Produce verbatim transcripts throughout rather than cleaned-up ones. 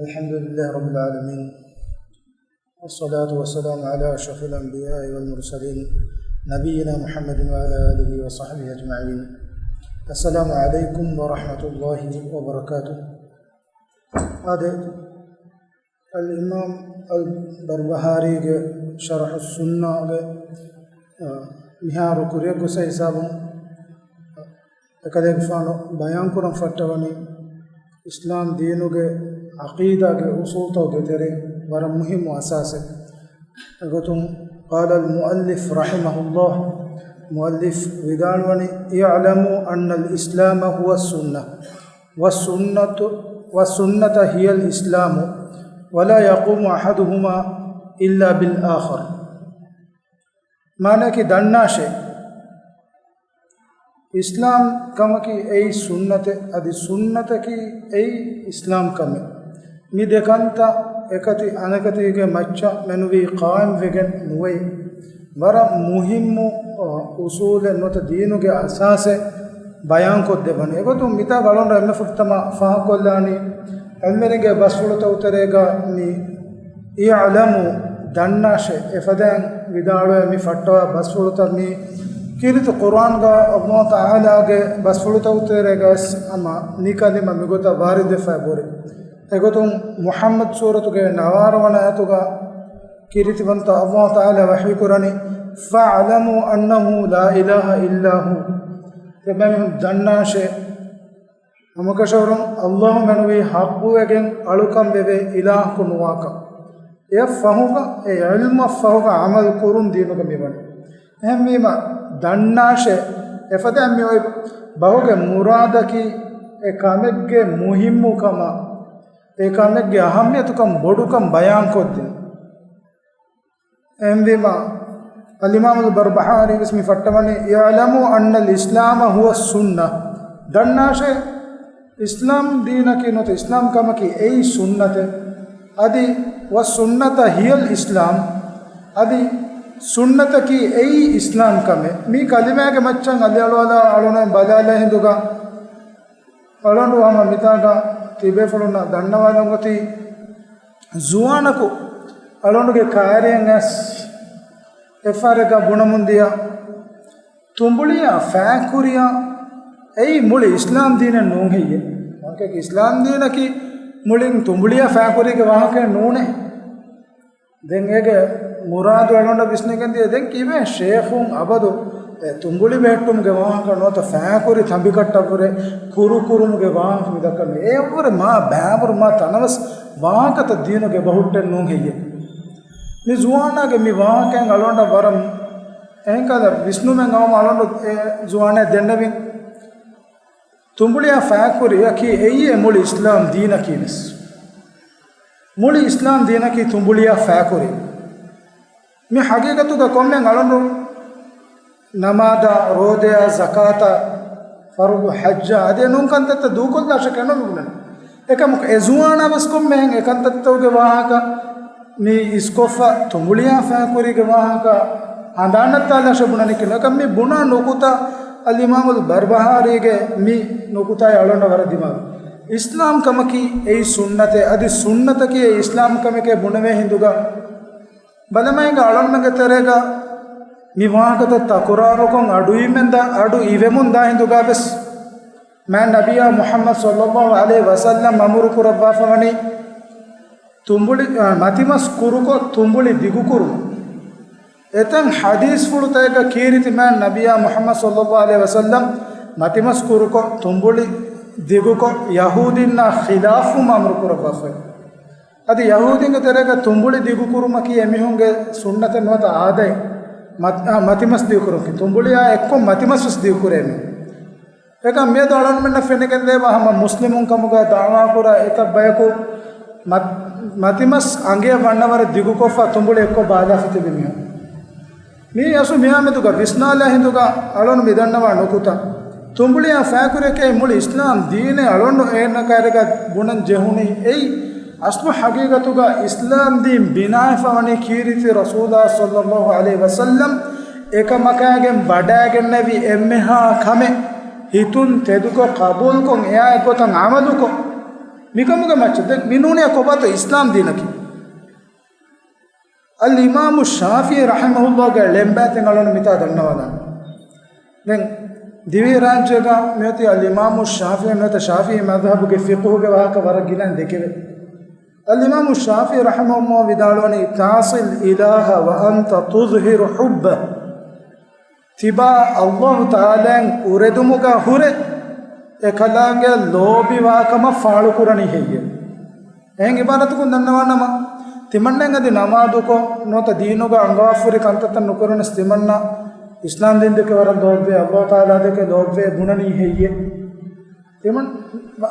الحمد لله رب العالمين، والصلاة والسلام على أشرف الأنبياء والمرسلين، نبينا محمد وعلى آله وصحبه أجمعين. السلام عليكم ورحمة الله وبركاته. އާދެ، އަލްއިމާމް އަލްބަރްބަހާރީގެ ޝަރަޙު ސުންނާގެ، އަ، މިހާރު ކުރިއަށް ގޮސް ހިސާބުން، އެކަލޭގެފާނު ބަޔާންކުރަން ފައްޓަވަނީ އިސްލާމް ދީނުގެ ޢަޤީދާގެ އުޞޫލުތަކުގެ ތެރެއިން ވަރަށް މުހިއްމު އަސާސެއް. އެގޮތުން، قال المؤلف رحمه الله، މުއައްލިފް ވިދާޅުވަނީ، اعلموا أن الإسلام هو السنة، والسنة، والسنة هي الإسلام، ولا يقوم أحدهما إلا بالآخر. މާނައަކީ، ދަންނާށޭ، އިސްލާމް ކަމަކީ އެއީ ސުންނަތެއް، އަދި ސުންނަތަކީ އެއީ އިސްލާމް ކަމެއް. މި ދެ ކަންތައް އެކަތި އަނެކަތީގެ މައްޗަށް މެނުވީ ޤާއިމްވެގެން ނުވެ، ވަރަށް މުހިއްމު، އަ، އުޞޫލެއް ނުވަތަ ދީނުގެ އަސާސެއް ބަޔާންކޮށްދެއްވަނީ. އެގޮތުން މިތާ އަޅުގަނޑު އެންމެ ފުރަތަމަ ފާހަގަކޮށްލާނީ، ޢިލްމުވެރިންގެ ބަސްފުޅުތަކުގެ ތެރޭގަ މި اعلموا، ދަންނާށޭ، އެފަދައިން ވިދާޅުވޭ މި ފައްޓަވާ ބަސްފުޅުތައް މީ ކީރިތި ޤުރްއާންގަ ﷲ ތަޢާލާގެ ބަސްފުޅުތަކުގެ ތެރޭގަ ވެސް ހަމަ މި ކަލިމަ މިގޮތަށް ވާރިދުވެފައި ބުރި. އެގޮތުން މުޙައްމަދު ސޫރަތުގެ ނަވާރަ ވަނަ އާޔަތުގަ ކީރިތިވަންތަ ﷲ ތަޢާލާ ވަޙީކުރަނީ، فاعلموا أنه لا إله إلا هو. ތިޔަބައިމީހުން ދަންނާށޭ، ހަމަކަށަވަރުން ﷲ މެނުވީ ޙައްޤުވެގެން އަޅުކަން ވެވޭ އިލާހަކު ނުވާކަން. އެއަށް ފަހުގަ، އެ ޢިލްމަށް ފަހުގަ ޢަމަލު ކުރުން ދީނުގަ މިވަނީ. އެހެންވީމަ، ދަންނާށޭ، އެފަދައިން މި އޮތް ބަހުގެ މުރާދަކީ އެ ކަމެއްގެ މުހިއްމުކަމާ، އެ ކަމެއްގެ އަހައްމިޔަތުކަން ބޮޑުކަން ބަޔާންކޮށްދިނުން. އެހެންވީމަ، އަލްއިމާމުލް ބަރްބަހާރީ ވެސް މި ފައްޓަވަނީ، اعلموا أن الإسلام هو السنة. ދަންނާށޭ، އިސްލާމް ދީނަކީ ނުވަތަ އިސްލާމް ކަމަކީ އެއީ ސުންނަތެއް. އަދި، والسنة هي الإسلام. އަދި ސުންނަތަކީ އެއީ އިސްލާމް ކަމެއް. މި ކަލިމާގެ މައްޗަށް އަލިއަޅުވާލާ އަޅުނަ ބަލާލާ ހިނދުގަ، އަޅުނޑު ހަމަ މިތާގަ ތިބޭފުޅުންނަށް ދަންނަވާލަން އޮތީ، ޒުވާނަކު އަޅުނޑުގެ ކާރިއަށް އައިސް އެއްފަހަރެއްގަ ބުނަމުން ދިޔަ، ތުނބުޅިއާ ފައިކުރިއަށް އެއީ މުޅި އިސްލާމް ދީނެއް ނޫން ހެއްޔޭ؟ ވާހަކައަކީ އިސްލާމް ދީނަކީ މުޅިން ތުނބުޅިއާ ފައިކުރީގެ ވާހަކައެއް ނޫނޭ. ދެން އޭގެ މުރާދު އަޅުގަނޑަށް ވިސްނިގެން ދިޔަ. ދެން ކީއްވެ ޝޭޚުން އަބަދު އެ ތުނބުޅި ބެހެއްޓުމުގެ ވާހަކަ ނުވަތަ ފައިކުރި ތަނބިކަށްޓަށްވުރެ ކުރު ކުރުމުގެ ވާހަކަ މި ދައްކަނީ؟ އެއަށްވުރެ މާ ބައިވަރު މާ ތަނަވަސް ވާހަކަތައް ދީނުގެ ބަހުއްޓެއް ނޫން ހެއްޔޭ؟ މި ޒުވާނާގެ މި ވާހަކައިން އަޅުގަނޑަށް ވަރަށް އެހެން ކަހަލަ ވިސްނުމެއް އައުމަށް އަޅުގަނޑު އެ ޒުވާނާ ދެންނެވިން. ތުނބުޅިއާ ފައިކުރިއަކީ އެއީ މުޅި އިސްލާމް ދީނަކީ ވެސް. މުޅި އިސްލާމް ދީނަކީ ތުނބުޅިއާ ފައިކުރި. މި ހަގީގަތުގަ ކޮންމެ އަޅުނޑު ނަމާދާ، ރޯދަޔާ، ޒަކާތާ، ފަރުޟު ޙައްޖާ އަދި ނޫން ކަންތައްތައް ދޫކޮށްލާށެކޭ ނުބުނަން. އެކަމަކު އެ ޒުވާނާ ވެސް ކޮންމެހެން އެ ކަންތައްތަކުގެ ވާހަކަ މި އިސްކޮށްފަ ތުނބުޅިއާ ފައިކުރީގެ ވާހަކަ ހަނދާންނައްތާލާށޭ ބުނަނީކީ ނޫން. އެކަމް މި ބުނާ ނުކުތާ އަލްއިމާމުލް ބަރްބަހާރީގެ މި ނުކުތާއި އަޅުނޑަށް ވަރަށް ދިމާވި. އިސްލާމް ކަމަކީ އެއީ ސުންނަތެއް، އަދި ސުންނަތަކީ އެ އިސްލާމް ކަމެކޭ ބުނެވޭ ހިނދުގަ، ބަލަމާއިގަ އަޅުންމެންގެ ތެރޭގަ މި ވާހަކަތައް ތަކުރާރުކޮށް އަޑުއިވެމުންދާ، އަޑު އިވެމުންދާ ހިނދުގަ ވެސް، މާތް ނަބިއްޔާ މުޙައްމަދު ޞައްލައްލާހު ޢަލައިހި ވަސައްލަމް އަމުރު ކުރައްވާފަވަނީ، ތުނބުޅި، އަ، މަތިމަސް ކުރުކޮށް ތުނބުޅި ދިގުކުރުން. އެތައް ޙަދީޘްފުޅުތަކެއްގަ ކީރިތި މާތް ނަބިއްޔާ މުޙައްމަދު ޞައްލައްލާހު ޢަލައިހި ވަސައްލަމް މަތިމަސް ކުރުކޮށް ތުނބުޅި ދިގުކޮށް ޔަހޫދީންނާ ޚިލާފުވުމަށް އަމުރު ކުރައްވާފައި. އަދި ޔަހޫދީންގެ ތެރޭގަ ތުނބުޅި ދިގުކުރުމަކީ އެމީހުންގެ ސުންނަތެއް ނުވަތަ އާދައެއް. މަތި-، އާ، މަތިމަސް ދިގުކުރުން، ތުނބުޅިއާ އެއްކޮށް މަތިމަސް ވެސް ދިގުކުރޭ މީހުން. އެކަމް މިއަދު އަޅުންމެންނަށް ފެނިގެންދޭ ހަމަ މުސްލިމުން ކަމުގަ ދަޢުވާކުރާ އެތައް ބަޔަކު މަ-، މަތިމަސް އަނގަޔަށް ވަންނަވަރަށް ދިގުކޮށްފަ ތުނބުޅި އެއްކޮށް ބާލާފަ ތިބި މީހުން. މީ އަސްލު މިހާ މެދުގަ ވިސްނާލާ ހިނދުގަ އަޅުން މި ދަންނަވާ ނުކުތާ. ތުނބުޅިއާ ފައިކުރިއަކީ މުޅި އިސްލާމް ދީނެއް. އަޅުން އޭނަ ކައިރިގަ ބުނަން ޖެހުނީ އެއީ އަސްލު ޙަޤީޤަތުގަ އިސްލާމް ދީން ބިނާވެފަވަނީ ކީރިތި ރަސޫލާ ޞައްލައްލާހު ޢަލައިހި ވަސައްލަމް އެކަމަކާގެން ވަޑައިގެންނެވި އެންމެހާ ކަމެއް ހިތުން ތެދުކޮށް ޤަބޫލުކޮށް އެއާ އެއްގޮތަށް ޢަމަލުކޮށް، މިކަމުގެ މައްޗަށް ދެން މި ނޫނީ ކޮބާތޯ އިސްލާމް ދީނަކީ؟ އަލްއިމާމު ޝާފިޢީ ރަޙިމަހުﷲގެ ޅެންބާތެއް އަޅުން މިތާ ދަންނަވާލާނެ. ދެން ދިވެހިރާއްޖޭގަ މިއޮތީ އަލްއިމާމު ޝާފިޢީ ނުވަތަ ޝާފިޢީ މަޛްހަބުގެ ފިޤުހުގެ ވާހަކަ ވަރަށް ގިނައިން ދެކެވޭ. އަލްއިމާމު ޝާފިޢީ ރަޙިމަހުﷲ ވިދާޅުވަނީ، تعصي الإله وأنت تظهر حبه. ތިބާ އަﷲ ތަޢާލާއަށް އުރެދުމުގަ ހުރެ އެކަލާނގެ ލޯބިވާކަމަށް ފާޅުކުރަނީ ހެއްޔެވެ؟ އެހެން އިބާރަތަކުން ދަންނަވާނަމަ، ތިމަންނައަށް އަދި ނަމާދުކޮށް ނުވަތަ ދީނުގަ އަންގަވާފަހުރި ކަންތައްތައް ނުކުރަނަސް ތިމަންނަ އިސްލާމް ދީންދެކެ ވަރަށް ލޯބިވޭ، އަﷲ ތަޢާލާދެކެ ލޯބިވޭ ބުނަނީ ހެއްޔެވެ؟ ތިމަން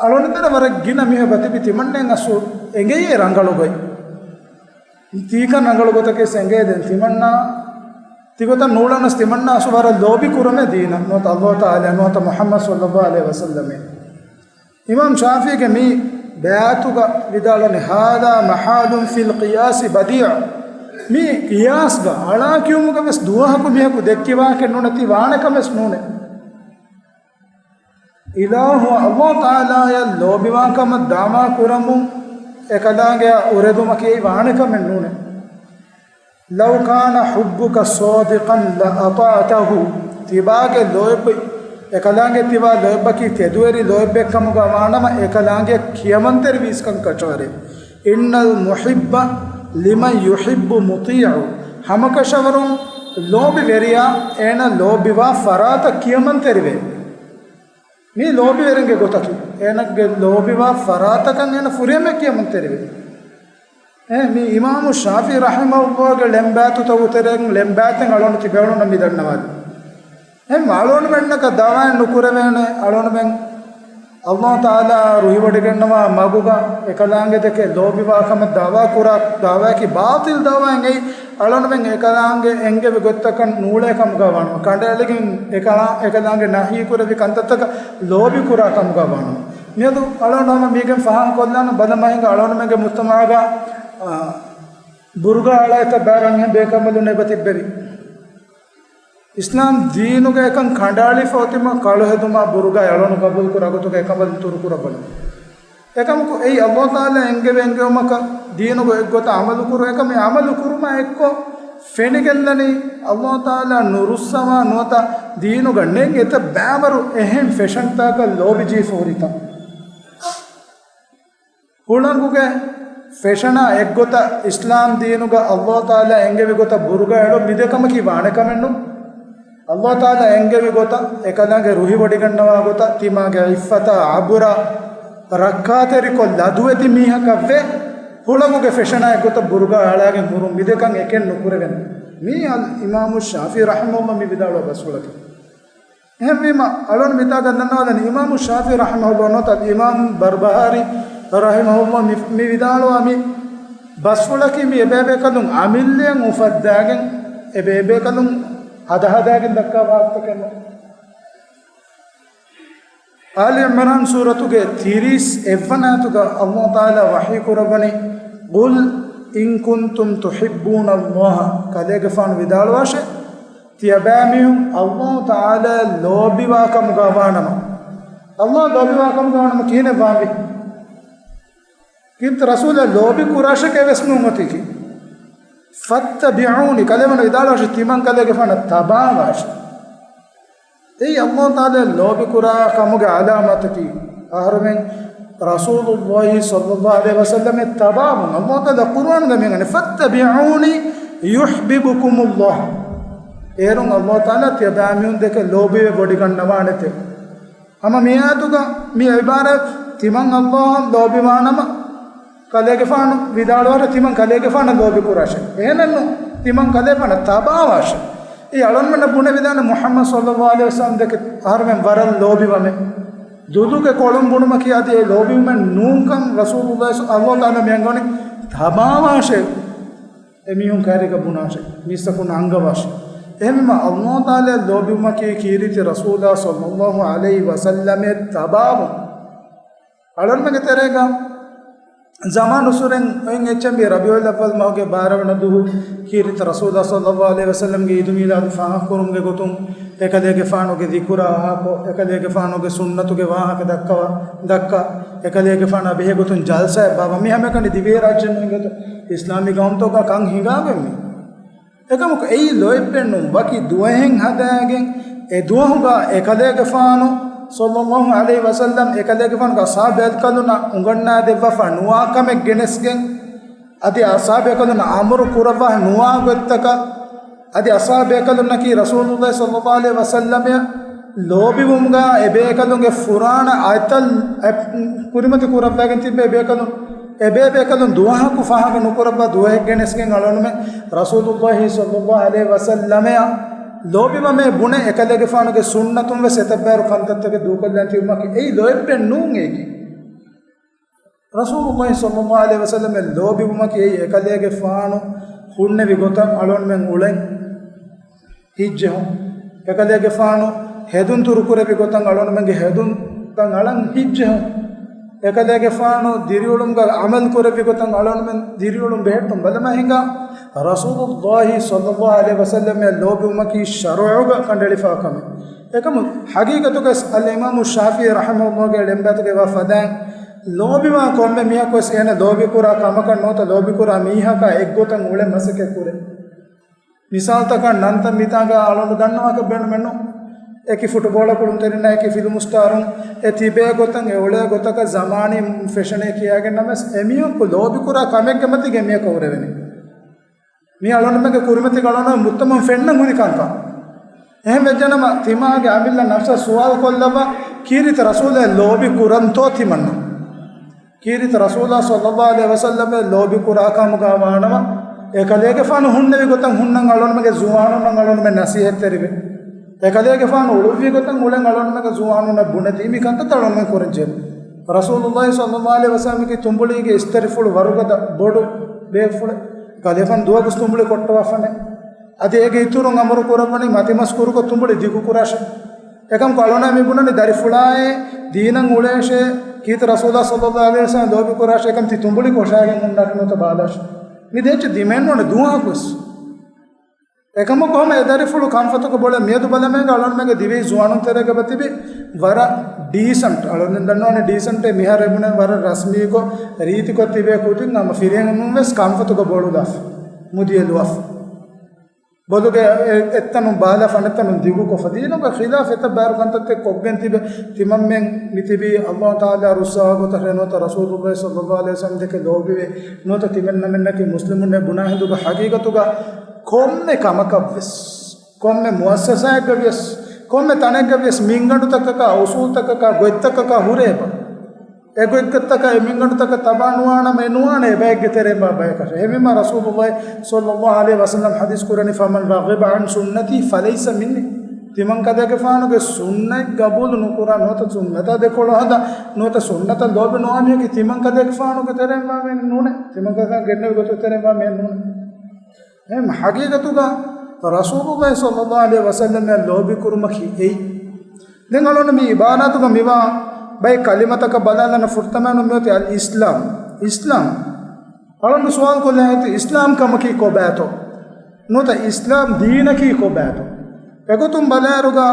އަޅުންތެރެ ވަރަށް ގިނަ މީހަކު ބަތިބި ތިމަންނައަށް އަސްލު އެނގެޔޭ ރަނގަޅު ގޮތް. ތީކަން ރަނގަޅު ގޮތަކީ އެނގޭ ދެން ތިމަންނަ ތިގޮތަށް ނޫޅަނަސް ތިމަންނަ އަސްލު ވަރަށް ލޯބި ކުރަމޭ ދީނަށް ނުވަތަ އަﷲ ތަޢާލާ ނުވަތަ މުޙައްމަދު ޞައްލައްލާހު ޢަލައިހި ވަސައްލަމަށް. އިމާމް ޝާފިޢީގެ މި ބައިތުގަ ވިދާޅުވަނީ، هذا محال في القياس بديع. މި ޤިޔާސްގަ އަޅާ ކިޔުމުގަ ވެސް ދުވަހަކު މީހަކު ދެއްކި ވާހަކައެއް ނޫނޭ، ތި ވާނެ ކަމެއް ނޫނޭ. އިލާހު އަﷲ ތަޢާލާއަށް ލޯބިވާކަމަށް ދަޢުވާ ކުރަމުން އެކަލާނގެއަށް އުރެދުމަކީ ވާނެ ކަމެއް ނޫނޭ. لو كان حبك صادقا لأطعته. ތިބާގެ ލޯތްބު، އެކަލާނގެ ތިބާ ލޯތްބަކީ ތެދުވެރި ލޯތްބެއް ކަމުގަ ވާނަމަ، އެކަލާނގެ ކިޔަމަންތެރިވީސްކަން ކަށަވަރޭ. إن المحب لمن يحب مطيع. ހަމަކަށަވަރުން ލޯބިވެރިޔާ އޭނަ ލޯބިވާ ފަރާތަށް ކިޔަމަންތެރިވޭ. މީ ލޯބިވެރިންގެ ގޮތަކީ. އޭނަގެ ލޯބިވާ ފަރާތަކަށް އޭނަ ފުރިހަމަ ކިޔަމަންތެރިވޭ. އެ، މީ އިމާމު ޝާފިޢީ ރަޙިމަހުﷲގެ ޅެންބާތުތަކުގެ ތެރެއިން ޅެންބާތެއް އަޅުން ތިބޭފުޅުންނަށް މި ދަންނަވާލީ. އެ އަޅުންމެންނަކަށް ދަޢުވާއެއް ނުކުރެވޭނެ، އަޅުންމެން އަﷲ ތަޢާލާ ރުހިވޮޑިގަންނަވާ މަގުގަ އެކަލާނގެ ދެކެ ލޯބިވާ ކަމަށް ދަޢުވާ ކުރާ ދަޢުވާއަކީ ބާޠިލް ދަޢުވާއެއް. އެއީ އަޅުންމެން އެކަލާނގެ އެންގެވި ގޮތަކަށް ނޫޅޭ ކަމުގަ ވާނަމަ، ކަނޑައެޅިގެން އެކަލާ، އެކަލާނގެ ނަހީ ކުރެއްވި ކަންތައްތަކަށް ލޯބި ކުރާ ކަމުގަ ވާނަމަ. މިއަދު އަޅުން ހަމަ މީގެން ފާހަގަކޮށްލާނަން ބަލަމާ ހިނގާ އަޅުންމެންގެ މުޖްތަމަޢުގަ، އާ، ބުރުގާ އަޅާއިރު ބައިވަރު ބޭކަނބަލުން އެބަ ތިއްބެވި. އިސްލާމް ދީނުގަ އެކަން ކަނޑައަޅިފަ އޮތީމަ ކަޅުހެދުމާ ބުރުގާ އަޅުން ގަބޫލުކުރާ ގޮތުގަ އެކަނބަލުން ތުރުކުރައްވަން. އެކަމަކު އެއީ އަﷲ ތަޢާލާ އެންގެވި އެންގެވުމަކަށް ދީނުގަ އެއްގޮތަށް ޢަމަލުކުރު އެކަމެއް ޢަމަލު ކުރުމާ އެއްކޮށް ފެނިގެންދަނީ އަﷲ ތަޢާލާ ނުރުއްސަވާ ނުވަތަ ދީނުގަ ނެތް އެތައް ބައިވަރު އެހެން ފެޝަންތަކަށް ލޯބި ޖެހިފަ ހުރިތަން. ހުޅަނގުގެ ފެޝަނާ އެއްގޮތަށް އިސްލާމް ދީނުގަ އަﷲ ތަޢާލާ އެންގެވި ގޮތަށް ބުރުގާ އެޅުން މިދެކަމަކީ ވާނެ ކަމެއްނު. އަﷲ ތަޢާލާ އެންގެވި ގޮތަށް އެކަލާނގެ ރުހިވޮޑިގަންނަވާ ގޮތަށް ތިމާގެ ޢިއްފަތާ ޢަބުރާ ރައްކާތެރިކޮށް ލަދުވެތި މީހަކަށްވެ، ހުޅަނގުގެ ފެޝަނާ އެއްގޮތަށް ބުރުގާ އަޅާގެން ހުރުން މިދެކަން އެކެއް ނުކުރެވެން. މީ އަލް އިމާމު ޝާފިޢީ ރަޙިމަހުﷲ މި ވިދާޅުވާ ބަސްފުޅަކީ. އެހެންވީމަ، އަޅުން މިތާގަ ދަންނަވާލަނީ އިމާމު ޝާފިޢީ ރަޙިމަހުﷲ ނުވަތަ އިމާމު ބަރްބަހާރީ ރަޙިމަހުﷲ މި، މި ވިދާޅުވާ މި ބަސްފުޅަކީ މި އެބޭބޭކަލުން އަމިއްލައަށް އުފައްދާގެން އެބޭބޭކަލުން ހަދާހަދާގެން ދައްކާ ވާހަކަތަކެއް ނޫން. އާލި ޢިމްރާން ސޫރަތުގެ ތިރީސް އެއްވަނަ އާޔަތުގަ އަﷲ ތަޢާލާ ވަޙީ ކުރައްވަނީ، قل إن كنتم تحبون الله، ކަލޭގެފާނު ވިދާޅުވާށޭ، ތިޔަބައިމީހުން އަﷲ ތަޢާލާ ލޯބިވާ ކަމުގަ ވާނަމަ، އަﷲ ލޯބިވާ ކަމުގަ ވާނަމަ ކިހިނެއް ވާންވީ؟ ކީންތަ ރަސޫލާ ލޯބި ކުރާށޭ ކެއެވެސް ނޫން އޮތީކީ. فاتبعوني، ކަލޭގެފާނު ވިދާޅުވާށޭ، ތިމަން ކަލޭގެފާނަށް ތަބާވާށޭ. އެއީ އަﷲ ތަޢާލާ ލޯބި ކުރާ ކަމުގެ ޢަލާމަތަކީ، އަހަރުމެން ރަސޫލުﷲ ޞައްލައްލާހު ޢަލައިހި ވަސައްލަމަށް ތަބާވުން. އަﷲ ތަޢާލާ ޤުރުއާނުގަ މި އަންނަނީ، فاتبعوني يحببكم الله. އޭރުން އަﷲ ތަޢާލާ ތިޔަބައިމީހުން ދެކެ ލޯބިވެވޮޑިގަންނަވާނެތެ. ހަމަ މި އާޔަތުގަ މި ޢިބާރަތް، ތިމަން އަﷲއަށް ލޯބިވާނަމަ، ކަލޭގެފާނު ވިދާޅުވާށޭ، ތިމަން ކަލޭގެފާނަށް ލޯބި ކުރާށޭ. އެހެނެއްނު، ތިމަން ކަލޭގެފާނަށް ތަބާވާށޭ. އެއީ އަޅުންމެންނަށް ބުނެވިދާނެ މުޙައްމަދު ޞައްލައްލާހު ޢަލައިހި ވަސައްލަމް ދެކެ އަހަރުމެން ވަރަށް ލޯބިވަމޭ. ދުލުގެ ކޮޅުން ބުނުމަކީ އަދި އެ ލޯބިވުމެއް ނޫންކަން ރަސޫލުﷲ ޞައްލައްލާހު ޢަލައިހި ވަސައްލަމް އަންގަވަނީ، ތަބާވާށޭ. އެމީހުން ކައިރީގަ ބުނާށޭ، މީސްތަކުންނަށް އަންގަވާށޭ. އެހެންވީމަ، އަﷲ ތަޢާލާ ލޯބިވުމަކީ ކީރިތި ރަސޫލާ ޞައްލައްލާހު ޢަލައިހި ވަސައްލަމަށް ތަބާވުން. އަޅުންމެންގެ ތެރޭގަ ޒަމާނުއްސުރެން އޮތް އެއްޗެއް މި ރަބީޢުލް އައްވަލް މަހުގެ ބާރަ ވަނަ ދުވަހު ކީރިތި ރަސޫލާ ޞައްލައްލާހު ޢަލައިހި ވަސައްލަމްގެ ޢީދު މީލާދު ފާހަގަކުރުމުގެ ގޮތުން އެކަލޭގެފާނުގެ ޛިކުރާ ވާހަކަ، އެކަލޭގެފާނުގެ ސުންނަތުގެ ވާހަކަ ދައްކަވާ، ދައްކާ، އެކަލޭގެފާނާ ބެހޭ ގޮތުން ޖަލްސާއެއް ބާއްވާ. މި ހަމައެކަނި ދިވެހިރާއްޖެއިން ނޫން އިނގޭތޯ އިސްލާމީ ގައުމުތަކުގަ ކަން ހިނގާގެން މި. އެކަމަކު އެއީ ލޯތްބެއް ނޫން. ވަކި ދުވަހެއް ހަދާގެން އެ ދުވަހުގަ އެކަލޭގެފާނު ޞައްލައްލާހު ޢަލައިހި ވަސައްލަމް އެކަލޭގެފާނުގެ އަޞްޙާބު ބޭކަލުންނަށް އުނގަންނާދެއްވާފަ ނުވާ ކަމެއް ގެނެސްގެން، އަދި އަޞްޙާބު ބޭކަލުންނަށް އަމުރު ކުރައްވާ ނުވާ ގޮތްތަކަށް، އަދި އަޞްޙާބު ބޭކަލުންނަކީ ރަސޫލުއްލާހި ޞައްލައްލާހު ޢަލައިހި ވަސައްލަމައަށް ލޯބިވުމުގަ އެބޭކަލުންގެ ފުރާނަ އަތަށް އެ-، ކުރިމަތި ކުރައްވާގެން ތިއްބެވި ބޭކަލުން، އެބޭބޭކަލުން ދުވަހަކު ފާހަގަ ނުކުރައްވާ ދުވަހެއް ގެނެސްގެން އަޅުގަނޑުމެން ރަސޫލުއްލާހި ޞައްލައްލާހު ޢަލައިހި ވަސައްލަމައަށް ލޯބިވަމޭ ބުނެ އެކަލޭގެފާނުގެ ސުންނަތުން ވެސް އެތައްބާރު ކަންތައްތަކެއް ދޫކޮށްލަން ތިބުމަކީ އެއީ ލޯތްބެއް ނޫން އޭގެ. ރަސޫލުއްލާހި ޞައްލައްލާހު ޢަލައިހި ވަސައްލަމަށް ލޯބިވުމަކީ އެއީ އެކަލޭގެފާނު ހުންނެވި ގޮތަށް އަޅުގަނޑުމެން އުޅެން ހިތްޖެހުން. އެކަލޭގެފާނު ހެދުން ތުރުކުރެއްވި ގޮތަށް އަޅުގަނޑުމެންގެ ހެދުންތައް އަޅަން ހިތްޖެހުން. އެކަލޭގެފާނު ދިރިއުޅުމުގަ ޢަމަލު ކުރެއްވި ގޮތަށް އަޅުގަނޑުމެން ދިރިއުޅުން ބެހެއްޓުން. ބަލަމާ ހިނގާ ރަސޫލުއްލާހި ޞައްލައްލާހު ޢަލައިހި ވަސައްލަމަށް ލޯބިވުމަކީ ޝަރުޢުގަ ކަނޑައެޅިފާ ކަމެއް. އެކަމު ޙަޤީޤަތުގަސް އަލްއިމާމު ޝާފިޢީ ރަޙިމަހުﷲގެ ޅެންބާތުގައިވާ ފަދައިން ލޯބިވާ ކޮންމެ މީހަކުވެސް އޭނަ ލޯބިކުރާ ކަމަކަށް ނުވަތަ ލޯބިކުރާ މީހަކާ އެއްގޮތަށް އުޅެން މަސައްކަތް ކުރޭ. މިސާލުތަކަށް ނަންތައް މިތާގަ އަޅުގަނޑު ދަންނަވާކަށް ބޭނުމެއްނު. އެކި ފުޓުބޯޅަ ކުޅުންތެރިންނާ އެކި ފިލުމު ސްޓާރުން އެ ތިބޭ ގޮތަށް އެ އުޅޭ ގޮތަކަށް ޒަމާނީ ފެޝަނޭ ކިޔާގެން ނަމަވެސް އެމީހަކު ލޯބިކުރާ ކަމެއްގެ މަތީގަ އެމީހަކަށް ހުރެވެނީ. މީ އަޅުގަނޑުމެންގެ ކުރިމަތީގަ އަޅުގަނޑު މުއްތަމަން ފެންނަން ހުރި ކަންކަން. އެހެން ވެއްޖެނަމަ ތިމާގެ އަމިއްލަ ނަފްސަށް ސުވާލު ކޮށްލައްވާ ކީރިތި ރަސޫލާ ލޯބި ކުރަންތޯ ތިމަންނަ؟ ކީރިތި ރަސޫލާ ޞައްލައްލާހު ޢަލައިހި ވަސައްލަމަށް ލޯބި ކުރާ ކަމުގަ ވާނަމަ، އެކަލޭގެފާނު ހުންނެވި ގޮތަށް ހުންނަން އަޅުގަނޑުމެންގެ ޒުވާނުންނަށް އަޅުގަނޑުމެން ނަސީހަތްތެރިވޭ. އެކަލޭގެފާނު އުޅުއްވި ގޮތަށް އުޅެން އަޅުގަނޑުމެންގެ ޒުވާނުންނަށް ބުނެދީ މި ކަންތައްތައް އަޅުގަނޑުމެން ކުރަންޖެހޭ. ރަސޫލުއްލާހި ޞައްލައްލާހު ޢަލައިހި ވަސައްލަމަކީ ތުނބުޅީގެ އިސްތަށިފުޅު ވަރުގަދަ ބޮޑު ބޭފުޅެއް. ކަލޭފާނު ދުވަހަކު ތުނބުޅި ކޮށްޓަވާފަނެއް. އަދި އޭގެ އިތުރުން އަމުރު ކުރައްވަނީ މަތިމަސް ކުރުކޮށް ތުނބުޅި ދިގު ކުރާށޭ. އެކަމަކު އަޅުގަނޑު މި ބުނަނީ ދަރިފުޅާއޭ ދީނަށް އުޅޭށޭ، ކީރިތި ރަސޫލާ ޞައްލައްލާހު ޢަލައިހި ވަސައްލަމަށް ލޯބި ކުރާށޭ، އެކަމަކު ތި ތުނބުޅި ކޮށާގެން ހުންނާށޭ ނުވަތަ ބާލާށޭ. މި ދޭއްޗެއް ދިމައެއްނޫނޭ ދުވަހަކުވެސް. އެކަމަކު ހަމަ އެ ދަރިފުޅު ކަންފަތުގަ ބޮޅަން މިއަދު ބަލަމާ ހިނގާ އަޅުގަނޑުމެންގެ ދިވެހި ޒުވާނުން ތެރޭގަ ތިބި ވަރަށް ޑީސަންޓް، އަޅުގަނޑު ދަންނަވަނީ ޑީސަންޓޭ މިހާރު އެބުނެ ވަރަށް ރަސްމީކޮށް ރީތިކޮށް ތިބޭ ކުދިން ހަމަ ފިރިހެނުންވެސް ކަންފަތުގަ ބޮޅުލާފަ، މުދިއެލުވާފަ. ބޮލުގެ އެ-، އެއްތަނުން ބާލާ ފަނެއްތަނުން ދިގުކޮށްފަ. ދީނުގެ ޚިލާފް އެތައް ބާރު ކަންތައްތައް ކޮށްގެން ތިބެ، ތިމަންމެން މިތިބީ ﷲ ތަޢާލާ ރުއްސާވާ ގޮތަށް ނުވަތަ ރަސޫލުއްލާހި ޞައްލައްލާހު ޢަލައިހި ވަސައްލަމަ ދެކެ ލޯބިވެ، ނުވަތަ ތިމަންނަމެންނަކީ މުސްލިމުންނޭ ބުނާ ހިނދުގަ ޙަޤީޤަތުގަ ކޮންމެ ކަމަކަށްވެސް، ކޮންމެ މުއައްސަސާއެއްގަވިޔަސް، ކޮންމެ ތަނެއްގަވިޔަސް މިންގަނޑުތަކަކާ، އުސޫލުތަކަކާ، ގޮތްތަކަކާ ހުރޭ ބަ. އެ ގޮތްގޮތްތަކަށް އެ މިންގަނޑުތަކަށް ތަބާ ނުވާނަމަ އެ ނުވާނެ އެބައެއްގެ ތެރެއިން ވާ ބަޔަކަށް. އެހެންވީމާ ރަސޫލުއްލާހި ޞައްލައްލާހު ޢަލައިހި ވަސައްލަމަ ޙަދީޘް ކުރަނީ، "فمن رغب عن سنتي فليس مني." ތިމަން ކަލޭގެފާނުގެ ސުންނަތް ގަބޫލު ނުކުރާ، ނުވަތަ ސުންނަތާ ދެކޮޅު ހަދާ، ނުވަތަ ސުންނަތަށް ލޯބި ނުވާ މީހަކީ ތިމަން ކަލޭގެފާނުގެ ތެރެއިން ވާ މީހެއް ނޫނޭ. ތިމަން ކަލޭގެފާނު ގެންނެވި ގޮތުގެ ތެރެއިން ވާ މީހެއް ނޫނޭ. އެހެން ޙަޤީޤަތުގަ ރަސޫލުއްލާހި ޞައްލައްލާހު ޢަލައިހި ވަސައްލަމަށް ލޯބި ކުރުމަކީ އެއީ. ދެން އަޅުގަނޑު މި ޢިބާރާތުގަ މިވާ ބައެއް ކަލިމަތަކަށް ބަލާލަން ފުރަތަމަ މިއޮތީ އަލް އިސްލާމް. އިސްލާމް. އަޅުގަނޑު ސުވާލު ކޮށްލަން އެއީ އިސްލާމް ކަމަކީ ކޮބާތޯ؟ ނުވަތަ އިސްލާމް ދީނަކީ ކޮބާތޯ؟ އެގޮތުން ބަލާއިރުގަ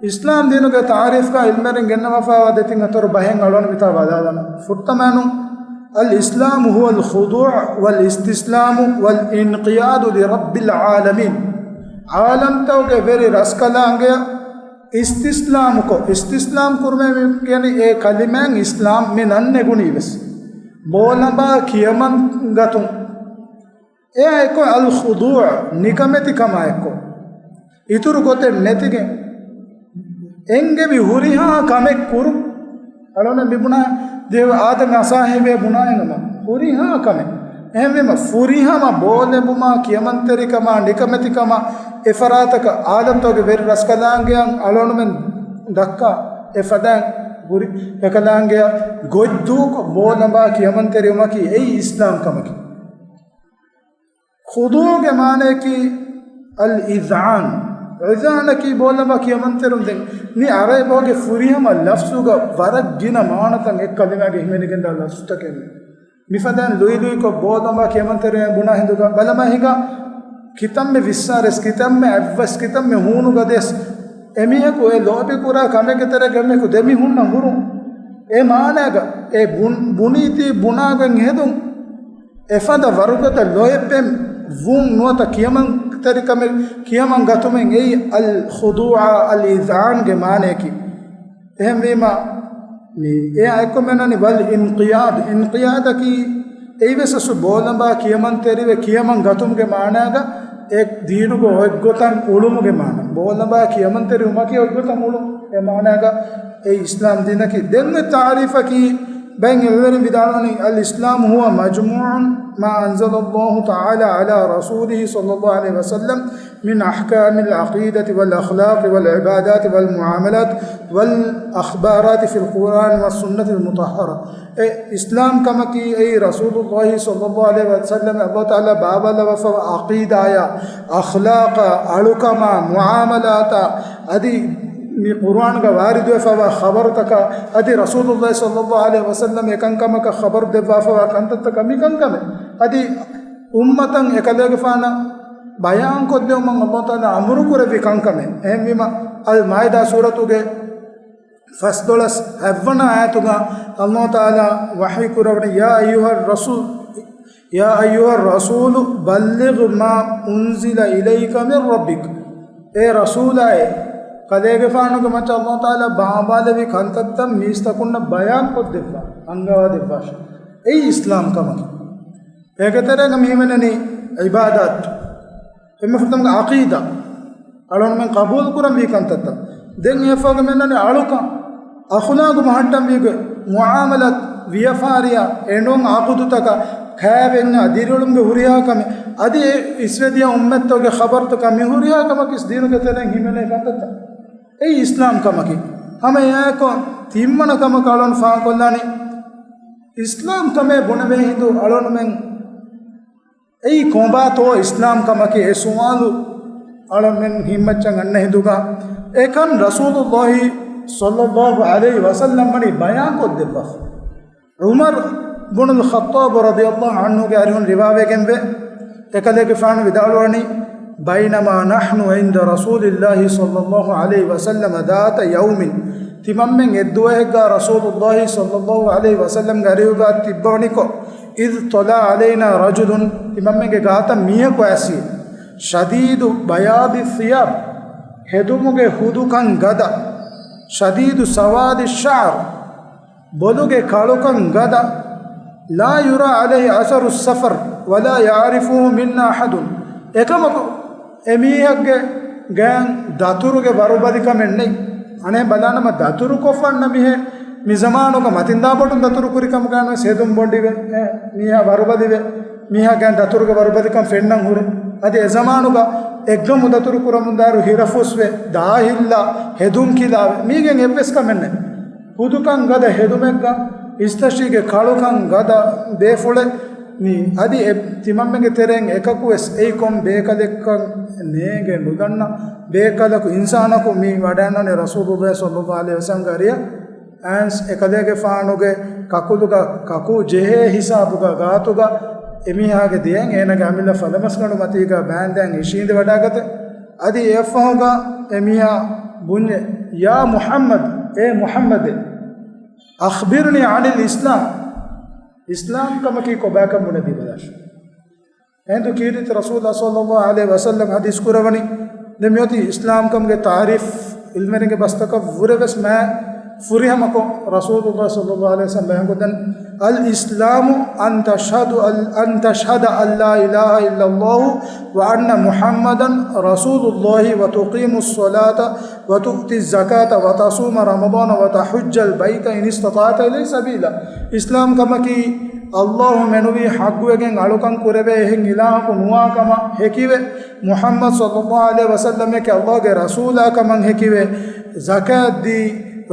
އިސްލާމް ދީނުގެ ތާރީފްގަ ޢިލްމުވެރިން ގެންނަވާފައިވާ ދެތިން ހަތަރު ބަހެއް އަޅުގަނޑު މިތާ ބަލާލަން. ފުރަތަމައިނު، الإسلام هو الخضوع والاستسلام والانقياد لرب العالمين. ޢާލަމްތަކުގެ ވެރި ރަސްކަލާނގެއަށް އިސްތިސްލާމުކޮށް، އިސްތިސްލާމް ކުރުމޭ މި ކިޔަނީ އެ ކަލިމާއިން އިސްލާމް މި ނަން ނެގުނީ ވެސް. ބޯލަނބާ ކިޔަމަން ގަތުން. އެއާ އެއްކޮށް އަލް ޚުޟޫޢު، ނިކަމެތިކަމާ އެއްކޮށް. އިތުރު ގޮތެއް ނެތިގެން އެންގެވި ހުރިހާ ކަމެއް ކުރުން. އަޅުގަނޑު މި ބުނާ ދެ އާދަމް އަސާހިބޭ ބުނާއިން ހަމަ ހުރިހާ ކަމެއް. އެހެންވީމަ ފުރިހަމަ ބޯލެނބުމާ، ކިޔަމަންތެރިކަމާ، ނިކަމެތިކަމާ، އެފަރާތަކަށް އާދަމްތަކުގެ ވެރި ރަސްކަލާނގެއަށް އަޅުގަނޑުމެން ދައްކާ އެފަދައިން ހުރި އެކަލާނގެއަށް ގޮތްދޫކޮށް ބޯލަނބާ ކިޔަމަންތެރިވުމަކީ އެއީ އިސްލާމް ކަމަކީ. ޚުޟޫޢުގެ މާނަޔަކީ އަލް އިޛްޢާން. އިޛްޢާނަކީ ބޯލަނބާ ކިޔަމަންތެރިވުން. ދެން މި ޢަރަބި ބަހުގެ ފުރިހަމަ ލަފްޒުގަ ވަރަށް ގިނަ މާނަތައް އެއް ކަލިމާގެ ހިމެނިގެންދާ ލަފްޒުތަކެއް މީ. މިފަދައިން ލުއިލުއިކޮށް ބޯލަނބާ ކިޔަމަންތެރިވެ ބުނާ ހިނދުގަ ބަލަމާ ހިނގާ، ކިތަންމެ ވިއްސާރެސް، ކިތަންމެ އަތްވެސް، ކިތަންމެ ހޫނުގަދަޔަސް އެމީހަކު އެ ލޯބިކުރާ ކަމެއްގެ ތެރޭގަ އެމީހަކު ދެމިހުންނަ ހުރުން. އެ މާނައިގަ އެ ބުން-، ބުނީތީ ބުނާގޮތް ހެދުން. އެފަދަ ވަރުގަދަ ލޯތްބެއް ވުން ނުވަތަ ކިޔަމަންތެރިކަމެއް ކިޔަމަން ގަތުމެއް އެއީ އަލް ޚުޟޫޢާ އަލް އިޛްޢާންގެ މާނަޔަކީ. އެހެންވީމަ، މި އެއާ އެއްކޮށް މި އޮންނަނީ ވަލް އިންޤިޔާދު. އިންޤިޔާދަކީ އެއީވެސް އަސްލު ބޯލަނބާ ކިޔަމަންތެރިވެ ކިޔަމަން ގަތުމުގެ މާނައިގަ އެ ދީނުގަ އޮތްގޮތަށް އުޅުމުގެ މާނަ. ބޯލަނބާ ކިޔަމަންތެރިވުމަކީ އޮތްގޮތަށް އުޅުން. އެ މާނައިގަ އެ އިސްލާމް ދީނަކީ. ދެން އޮތް ތާރީފަކީ ބައެއް އެޅުވެރިން ވިދާޅުވަނީ، الإسلام هو مجموع ما أنزل الله تعالى على رسوله صلى الله عليه وسلم من أحكام العقيدة والأخلاق والعبادات والمعاملات والأخبارات في القرآن والسنة المطهرة. އެ އިސްލާމް ކަމަކީ އެއީ ރަސޫލުﷲ ޞައްލަﷲ ޢަލައިހި ވަސައްލަމަ ﷲ ތަޢާލާ ބާވާލަވާފައިވާ ޢަޤީދާޔާ، އަޚްލާޤާ، އަޅުކަމާ، މުޢާމަލާތާ، އަދި މި ޤުރުއާންގަ ވާރިދުވެފައިވާ ޚަބަރުތަކާ، އަދި ރަސޫލުﷲ ޞައްލަﷲ ޢަލައިހި ވަސައްލަމަ އެކަންކަމަކަށް ޚަބަރު ދެއްވާފައިވާ ކަންތައްތަކާ މި ކަންކަމެއް. އަދި އުއްމަތަށް އެކަލޭގެފާނަށް ބަޔާންކޮށްދެވުމަށް ﷲ ތަޢާލާ އަމުރުކުރެއްވި ކަންކަމެއް. އެހެންވީމަ، އަލް މާއިދާ ސޫރަތުގެ ފަސްދޮޅަސް ހަތްވަނަ އާޔަތުގަ ﷲ ތަޢާލާ ވަޙީކުރައްވަނީ، يا أيها الرسول، يا أيها الرسول بلغ ما أنزل إليك من ربك. އޭ ރަސޫލާއޭ، ކަލޭގެފާނުގެ މައްޗަށް ﷲ ތަޢާލާ ބާވާލެއްވި ކަންތައްތައް މީސްތަކުންނަށް ބަޔާންކޮށްދެއްވާ، އަންގަވާދެއްވާށޭ. އެއީ އިސްލާމް ކަމަކީ. އޭގެ ތެރޭގަ މިހިމެނެނީ ޢިބާދާތު. އެންމެ ފުރަތަމަ ޢަޤީދާ، އަޅުގަނޑުމެން ޤަބޫލުކުރަންވީ ކަންތައްތައް. ދެން އެއަށްފަހުގަ މިއޮންނަނީ އަޅުކަން، އަޚުލާޤު މަހައްޓަންވީގޮތް، މުޢާމަލާތު، ވިޔަފާރިޔާ، އެންޑުން ޢަޤުދުތަކާ، ކައިވެންޏާ ދިރިއުޅުމުގެ ހުރިހާ ކަމެއް، އަދި އެ އިސްވެދިޔަ އުއްމަތްތަކުގެ ޚަބަރުތަކާ، މި ހުރިހާ ކަމަކީ ދީނުގެ ތެރެއިން ހިމެނޭ ކަންތައްތައް. އެއީ އިސްލާމް ކަމަކީ. ހަމަ އެއާއެކު ތިންވަނަ ކަމަކަށް އަޅުން ފާހަގަކޮށްލާނީ، އިސްލާމް ކަމޭ ބުނެވޭ ހިނދު އަޅުންމެން އެއީ ކޮބާތޯ އިސްލާމް ކަމަކީ؟ އެ ސުވާލު އަޅަމެން ހިތްމައްޗަށް އަންނަ ހިނދުގަ، އެކަން ރަސޫލުﷲ ޞައްލަﷲ ޢަލައިހި ވަސައްލަމް ވަނީ ބަޔާންކޮށްދެއްވާފަ. ޢުމަރު ބުނުލް ޚައްޠާބު ރަޟިޔަﷲ ޢަންހުގެ އަރިހުން ރިވާވެގެންވޭ، އެކަލޭގެފާނު ވިދާޅުވަނީ، بينما نحن عند رسول الله صلى الله عليه وسلم ذات يوم، ތިމަންމެން އެއްދުވަހެއްގަ ރަސޫލުﷲ ޞައްލަﷲ ޢަލައިހި ވަސައްލަމްގެ އަރިހުގަ ތިއްބަވަނިކޮށް، إذ طلع علينا رجل، ތިމަންމެންގެ ގާތަށް މީހަކު އައިސް، شديد بياض الثياب، ހެދުމުގެ ހުދުކަން ގަދަ، شديد سواد الشعر، ބޮލުގެ ކަޅުކަން ގަދަ، لا يرى عليه أثر السفر ولا يعرفه منا أحد. އެކަމަކު، އެމީހެއްގެ ގައިން ދަތުރުގެ ވަރުބަލިކަމެއް ނެތް. އަނެއް ބަލާނަމަ، ދަތުރުކޮށްފަ އަންނަ މީހެއް މި ޒަމާނުގަ މަތިންދާބޮޑުން ދަތުރު ކުރި ކަމުގައި ނުވެސް ހެދުން ބޮޑިވެ، އެ، މީހާ ވަރުބަލިވެ، މީހާ ގައިން ދަތުރުގެ ވަރުބަލިކަން ފެންނަން ހުރެ. އަދި އެ ޒަމާނުގަ އެއްގަމު ދަތުރު ކުރަމުންދާއިރު ހިރަފުސްވެ، ދާހިއްލާ، ހެދުން ކިލާވެ، މީގެން އެއްވެސް ކަމެއް ނެތް. ހުދުކަން ގަދަ ހެދުމެއްގަ، އިސްތަށީގެ ކަޅުކަން ގަދަ ބޭފުޅެއް މީ. އަދި އެ ތިމަންމެންގެ ތެރެއިން އެކަކުވެސް އެއީ ކޮން ބޭކަލެއްކަން ނޭނގެ ނުދަންނަ ބޭކަލަކު އިންސާނަކު މީ ވަޑައިގަންނަވަނީ ރަސޫލުﷲ ޞައްލަﷲ ޢަލައިހި ވަސައްލަމްގެ އަރިހަށް. އައިސް އެކަލޭގެފާނުގެ ކަކުލުގަ ކަކޫ ޖެހޭ ހިސާބުގަ ގާތުގަ އެމީހާގެ ދެއަތް އޭނަގެ އަމިއްލަ ފަލަމަސްގަނޑު މަތީގަ ބައިންދައިން އިށީނދެ ވަޑައިގަތެ. އަދި އެއަށްފަހުގަ އެމީހާ ބުންޏެ، يا محمد، އޭ މުޙައްމަދޭ، أخبرني عن الإسلام، އިސްލާމް ކަމަކީ ކޮބާކަން ބުނެދީބަލާށޭ. އެހިނދު ކީރިތި ރަސޫލާ ޞައްލަﷲ ޢަލައިހި ވަސައްލަމް ޙަދީޘް ކުރައްވަނީ، ދެން މިއޮތީ އިސްލާމްކަމުގެ ތާރީފް ޢިލްމުވެރިންގެ ބަސްތަކަށް ވުރެވެސް މާތް ފުރިހަމަކޮށް ރަސޫލުﷲ ޞައްލަﷲ ޢަލައިހި ވަސައްލަމް ބަޔާންކޮށްދެން، الإسلام أن تشهد، أن تشهد أن لا إله إلا الله وأن محمدا رسول الله وتقيم الصلاة وتؤتي الزكاة وتصوم رمضان وتحج البيت إن استطعت إليه سبيلا. އިސްލާމް ކަމަކީ، ﷲ މެނުވީ ޙައްޤުވެގެން އަޅުކަން ކުރެވޭ އެހެން އިލާހަކު ނުވާ ކަމަށް ހެކިވެ، މުޙައްމަދު ޞައްލަﷲ ޢަލައިހި ވަސައްލަމަކީ ﷲގެ ރަސޫލާ ކަމަށް ހެކިވެ، ޒަކާތް ދީ،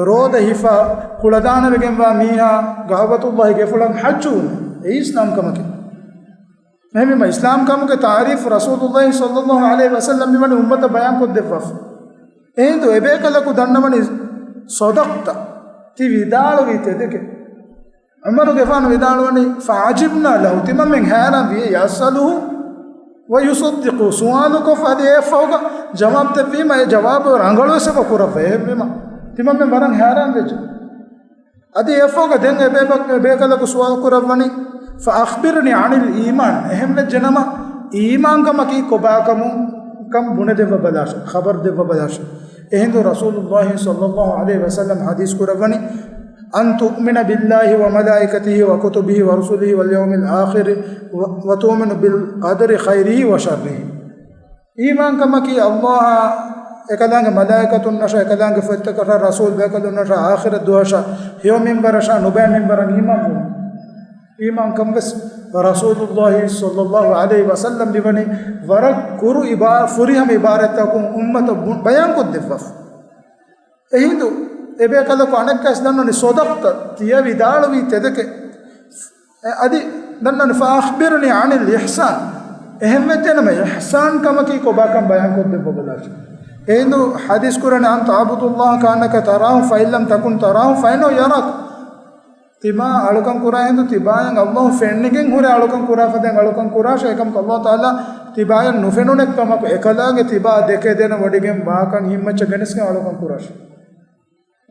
ރޯދަ ހިފާ، ކުޅަދާނަވެގެންވާ މީހާ، ކަޢުބަތުﷲގެ ގެފުޅަށް ޙައްޖު ވުން. އެއީ އިސްލާމް ކަމަކީ. އެހެންވީމަ، އިސްލާމް ކަމުގެ ތާރީފު ރަސޫލުﷲ ޞައްލަﷲ ޢަލައިހި ވަސައްލަމް މިވަނީ އުއްމަތަށް ބަޔާންކޮށްދެއްވާފަ. އެހިނދު އެބޭކަލަކު ދަންނަވަނީ، صدقت، ތި ވިދާޅުވީ ތެދެކޭ. ޢުމަރުގެފާނު ވިދާޅުވަނީ، فعجبنا له، ތިމަންމެން ހައިރާން ވި، يسأله ويصدقه، ސުވާލުކޮށްފަ އަދި އެއަށްފަހުގަ ޖަވާބު ދެއްވީމަ، އެ ޖަވާބު ރަނގަޅުވެސް އެބަ ކުރައްވަ. އެހެންވީމަ، ތިމަންމެން ވަރަށް ހައިރާން ވެއްޖެ. އަދި އެއަށްފަހުގަ ދެން އެ ބޭބަ-، އެ ބޭކަލަކު ސުވާލު ކުރައްވަނީ، فأخبرني عن الإيمان، އެހެންވެއްޖެނަމަ، އީމާންކަމަކީ ކޮބާކަމު، ކަން ބުނެދެއްވަ ބަލާށެ، ޚަބަރު ދެއްވަ ބަލާށެ. އެހިނދު ރަސޫލުﷲ ޞައްލަﷲ ޢަލައިހި ވަސައްލަމް ޙަދީޘް ކުރައްވަނީ، أن تؤمن بالله وملائكته وكتبه ورسله واليوم الآخر و-، وتؤمن بالقدر خيره وشره. އީމާންކަމަކީ ﷲ އާ، އެކަލާނގެ މަލާއިކަތުންނަށާ، އެކަލާނގެ ފޮތްތަކަށާ، ރަސޫލް ބޭކަލުންނަށާ، އާޚިރަތް ދުވަހަށާ، ހެޔޮ މިންވަރަށާ، ނުބައި މިންވަރަށް އީމާން ވުން. އީމާންކަން ވެސް ރަސޫލުﷲ ޞައްލަﷲ ޢަލައިހި ވަސައްލަމް ލިބަނީ ވަރަށް ކުރު އިބާ-، ފުރިހަމަ އިބާރާތްތަކުން އުއްމަތަށް ބު-، ބަޔާންކޮށްދެއްވާފަ. އެހިނދު އެބޭކަލަކު އަނެއްކާވެސް ދަންނަވަނީ، ޞަދަޤްތަ، ތިޔަ ވިދާޅުވީ ތެދެކޭ. އެ، އަދި ދަންނަވަނީ، فأخبرني عن الإحسان، އެހެންވެއްޖެނަމަ އިޙްސާން ކަމަކީ ކޮބާކަން ބަޔާންކޮށްދެއްވަބަލާށެ. އެހިނދު ޙަދީޘް ކުރަނީ، أن تعبد الله كأنك تراه فإن لم تكن تراه فإنه يراك. ތިމާ އަޅުކަން ކުރާ ހިނދު ތިބާއަށް ﷲ ފެނިގެން ހުރެ އަޅުކަން ކުރާ ފަދައިން އަޅުކަން ކުރާށޭ. އެކަމަކު ﷲ ތަޢާލާ ތިބާއަށް ނުފެނުނެއްކަމަކު، އެކަލާނގެ ތިބާ ދެކެ ދެނެ ވޮޑިގެން ވާކަން ހިތްމައްޗަށް ގެނެސްގެން އަޅުކަން ކުރާށޭ.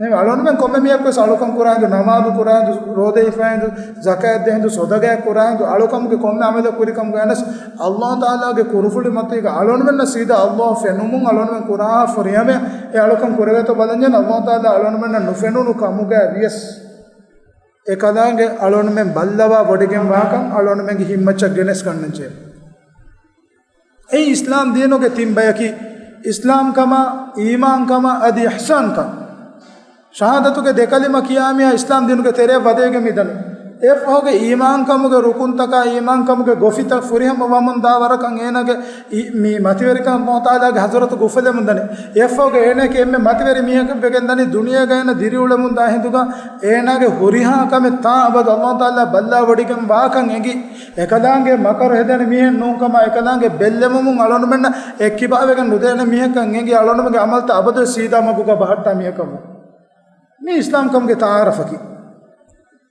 ނަމަ އަޅުގަނޑުމެން ކޮންމެ މީހަކުވެސް އަޅުކަން ކުރާ ހިނދު، ނަމާދު ކުރާ ހިނދު، ރޯދަ ހިފާ ހިނދު، ޒަކާތް ދޭ ހިނދު، ޞަދަޤާތް ކުރާ ހިނދު، އަޅުކަމުގެ ކޮންމެ ޢަމަލެއް ކުރިކަމުގަ ވެސް ﷲ ތަޢާލާގެ ކުރުފުޅި މަތީގަ އަޅުގަނޑުމެންނަށް ސީދާ ﷲ ފެނުމުން އަޅުގަނޑުމެން ކުރާ ފުރިހަމަ އެ އަޅުކަން ކުރެވޭތޯ ބަލަންޏާ، ﷲ ތަޢާލާ އަޅުގަނޑުމެންނަށް ނުފެނުނު ކަމުގަ ވިޔަސް، އެކަލާނގެ އަޅުގަނޑުމެން ބައްލަވާ ވޮޑިގެން ވާކަން އަޅުގަނޑުމެންގެ ހިތްމައްޗަށް ގެނެސް ގަންނަންޖެހޭ. އެއީ އިސްލާމް ދީނުގެ ތިން ބަޔަކީ، އިސްލާމްކަމާ، އީމާންކަމާ، އަދި އިޙްސާންކަން. ޝަހާދަތުގެ ދެ ކަލިމަ ކިޔާ މީހާ އިސްލާމް ދީނުގެ ތެރެއަށް ވަދެވިގެން މިދަނީ. އެއަށްފަހުގެ އީމާންކަމުގެ ރުކުންތަކާ، އީމާންކަމުގެ ގޮފިތައް ފުރިހަމަ ވަމުން ދާ ވަރަކަށް އޭނާގެ އި-، މި މަތިވެރިކަން ﷲ ތަޢާލާގެ ޙަޟްރަތުގަ އުފުލެމުން ދަނީ. އެއަށްފަހުގެ އޭނާއަކީ އެންމެ މަތިވެރި މީހަކަށް ވެގެން ދަނީ. ދުނިޔޭގަ އޭނާ ދިރިއުޅެމުން ދާ ހިނދުގަ އޭނާގެ ހުރިހާ ކަމެއް ތާ އަބަދު ﷲ ތަޢާލާ ބައްލަވަޑިގެން ވާކަން އެނގި. އެކަލާނގެ މަކަރު ހެދޭނެ މީހެއް ނޫންކަމާ، އެކަލާނގެ ބެއްލެވުމުން އަޅުގަނޑުމެންނަށް އެއްކިބާވެގެން ނުދޭނެ މީހަކަށް އެނގި، އަޅުގަނޑުމެންގެ ޢަމަލުތައް އަބަދުވެސް ސީދާ މަގުގަ ބަހައްޓާ މީހަކަށް ވުން. މީ އިސްލާމްކަމުގެ ތަޢާރަފަކީ.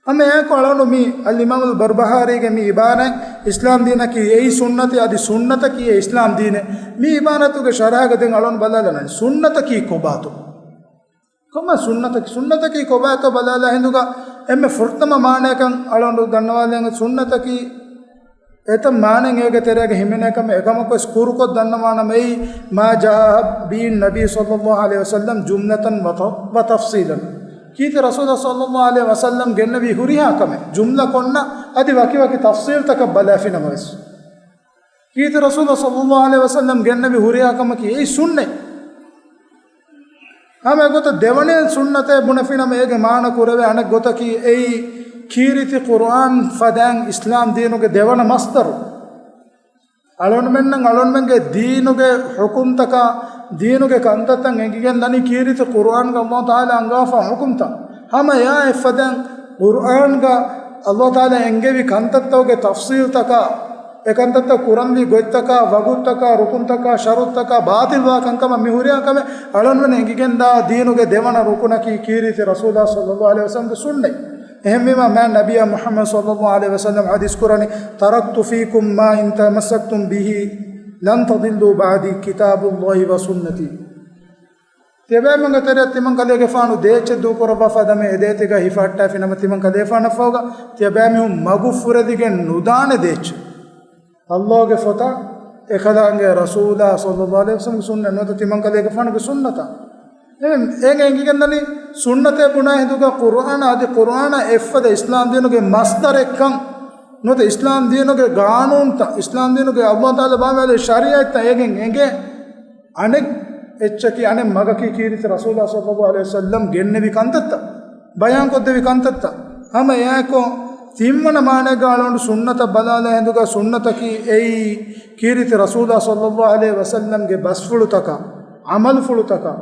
ހަމަ އެއާއެކު އަޅުގަނޑު މި އަލްއިމާމުލް ބަރްބަހާރީގެ މި އިބާރާތް، އިސްލާމް ދީނަކީ އެއީ ސުންނަތޭ، އަދި ސުންނަތަކީ އެ އިސްލާމް ދީނޭ. މި އިބާރާތުގެ ޝަރަޙަގަ ދެން އަޅުގަނޑު ބަލާލާނަން، ސުންނަތަކީ ކޮބާތޯ؟ ކޮބާ ސުންނަތަކީ؟ ސުންނަތަކީ ކޮބާތޯ ބަލާލާ ހިނދުގަ އެންމެ ފުރަތަމަ މާނަޔަކަށް އަޅުގަނޑު ދަންނަވާލަން، ސުންނަތަކީ އެތައް މާނައެއް އޭގެ ތެރޭގަ ހިމެނޭ ކަމެއް. އެކަމަކުވެސް ކުރުކޮށް ދަންނަވާނަމަ، އެއީ، ما جاء به النبي صلى الله عليه وسلم جملة وت-، وتفصيلا. ކީރިތި ރަސޫލާ ޞައްލަﷲ ޢަލައިހި ވަސައްލަމް ގެންނެވި ހުރިހާ ކަމެއް ޖުމްލަ ކޮށްނަ، އަދި ވަކިވަކި ތަފްޞީލްތަކަށް ބަލާފިނަމަވެސް، ކީރިތި ރަސޫލާ ޞައްލަﷲ ޢަލައިހި ވަސައްލަމް ގެންނެވި ހުރިހާ ކަމަކީ އެއީ ސުންނަތް. ހަމަ އެގޮތަށް ދެވަނައަށް ސުންނަތޭ ބުނެފިނަމަ، އޭގެ މާނަ ކުރެވޭ އަނެއް ގޮތަކީ، އެއީ ކީރިތި ޤުރުއާން ފަދައިން އިސްލާމް ދީނުގެ ދެވަނަ މަޞްދަރު. އަޅުގަނޑުމެންނަށް އަޅުގަނޑުމެންގެ ދީނުގެ ޙުކުމްތަކާ، ދީނުގެ ކަންތައްތައް އެނގިގެން ދަނީ ކީރިތި ޤުރުއާންގަ ﷲ ތަޢާލާ އަންގާފާ ޙުކުމްތައް. ހަމަ އެއާ އެއްފަދައިން ޤުރުއާންގަ ﷲ ތަޢާލާ އެންގެވި ކަންތައްތަކުގެ ތަފްޞީލްތަކާ، އެކަންތައްތައް ކުރަންވީ ގޮތްތަކާ، ވަގުތުތަކާ، ރުކުންތަކާ، ޝަރުޠުތަކާ، ބާޠިލްވާ ކަންކަމަށް މި ހުރިހާ ކަމެއް އަޅުގަނޑުމެން އެނގިގެންދާ ދީނުގެ ދެވަނަ ރުކުނަކީ ކީރިތި ރަސޫލާ ޞައްލަﷲ ޢަލައިހި ވަސައްލަމްގެ ސުންނަތް. އެހެންވީމާ، މާތް ނަބިއްޔާ މުޙައްމަދު ޞައްލަﷲ ޢަލައިހި ވަސައްލަމް ޙަދީޘް ކުރަނީ، تركت فيكم ما إن تمسكتم به لن تضلوا بعدي كتاب الله وسنتي. ތިޔަބައިމީހުންގެ ތެރެއަށް ތިމަން ކަލޭގެފާނު ދޭއްޗެއް ދޫކުރައްވާފަ ދަމޭ، އެ ދޭތީގަ ހިފަހައްޓާފިނަމަ، ތިމަން ކަލޭގެފާނަށްފަހުގަ ތިޔަބައިމީހުން މަގު ފުރެދިގެން ނުދާނެ ދޭއްޗެއް. ﷲގެ ފޮތާ، އެކަލާނގެ ރަސޫލާ ޞައްލަﷲ ޢަލައިހި ވަސައްލަމްގެ ސުންނަތް ނުވަތަ ތިމަން ކަލޭގެފާނުގެ ސުންނަތާ. އެ، އޭގެ އެނގިގެންދަނީ ސުންނަތޭ ބުނާ ހިނދުގަ ޤުރުއާނާ އަދި ޤުރުއާނާ އެއްފަދަ އިސްލާމް ދީނުގެ މަޞްދަރެއްކަން ނުވަތަ އިސްލާމް ދީނުގެ ޤާނޫނުތައް، އިސްލާމް ދީނުގެ ﷲ ތަޢާލާ ބާވާލި ޝަރީޢަތްތައް އޭގެން އެނގޭ. އަނެއް އެއްޗަކީ، އަނެއް މަގަކީ ކީރިތި ރަސޫލާ ޞައްލަﷲ ޢަލައިހި ވަސައްލަމް ގެންނެވި ކަންތައްތައް، ބަޔާންކޮށްދެވި ކަންތައްތައް. ހަމަ އެއާއެކު ތިންވަނަ މާނައެއްގަ އަޅުގަނޑު ސުންނަތަށް ބަލާލާ ހިނދުގަ ސުންނަތަކީ އެއީ ކީރިތި ރަސޫލާ ޞައްލަﷲ ޢަލައިހި ވަސައްލަމްގެ ބަސްފުޅުތަކާ، ޢަމަލުފުޅުތަކާ،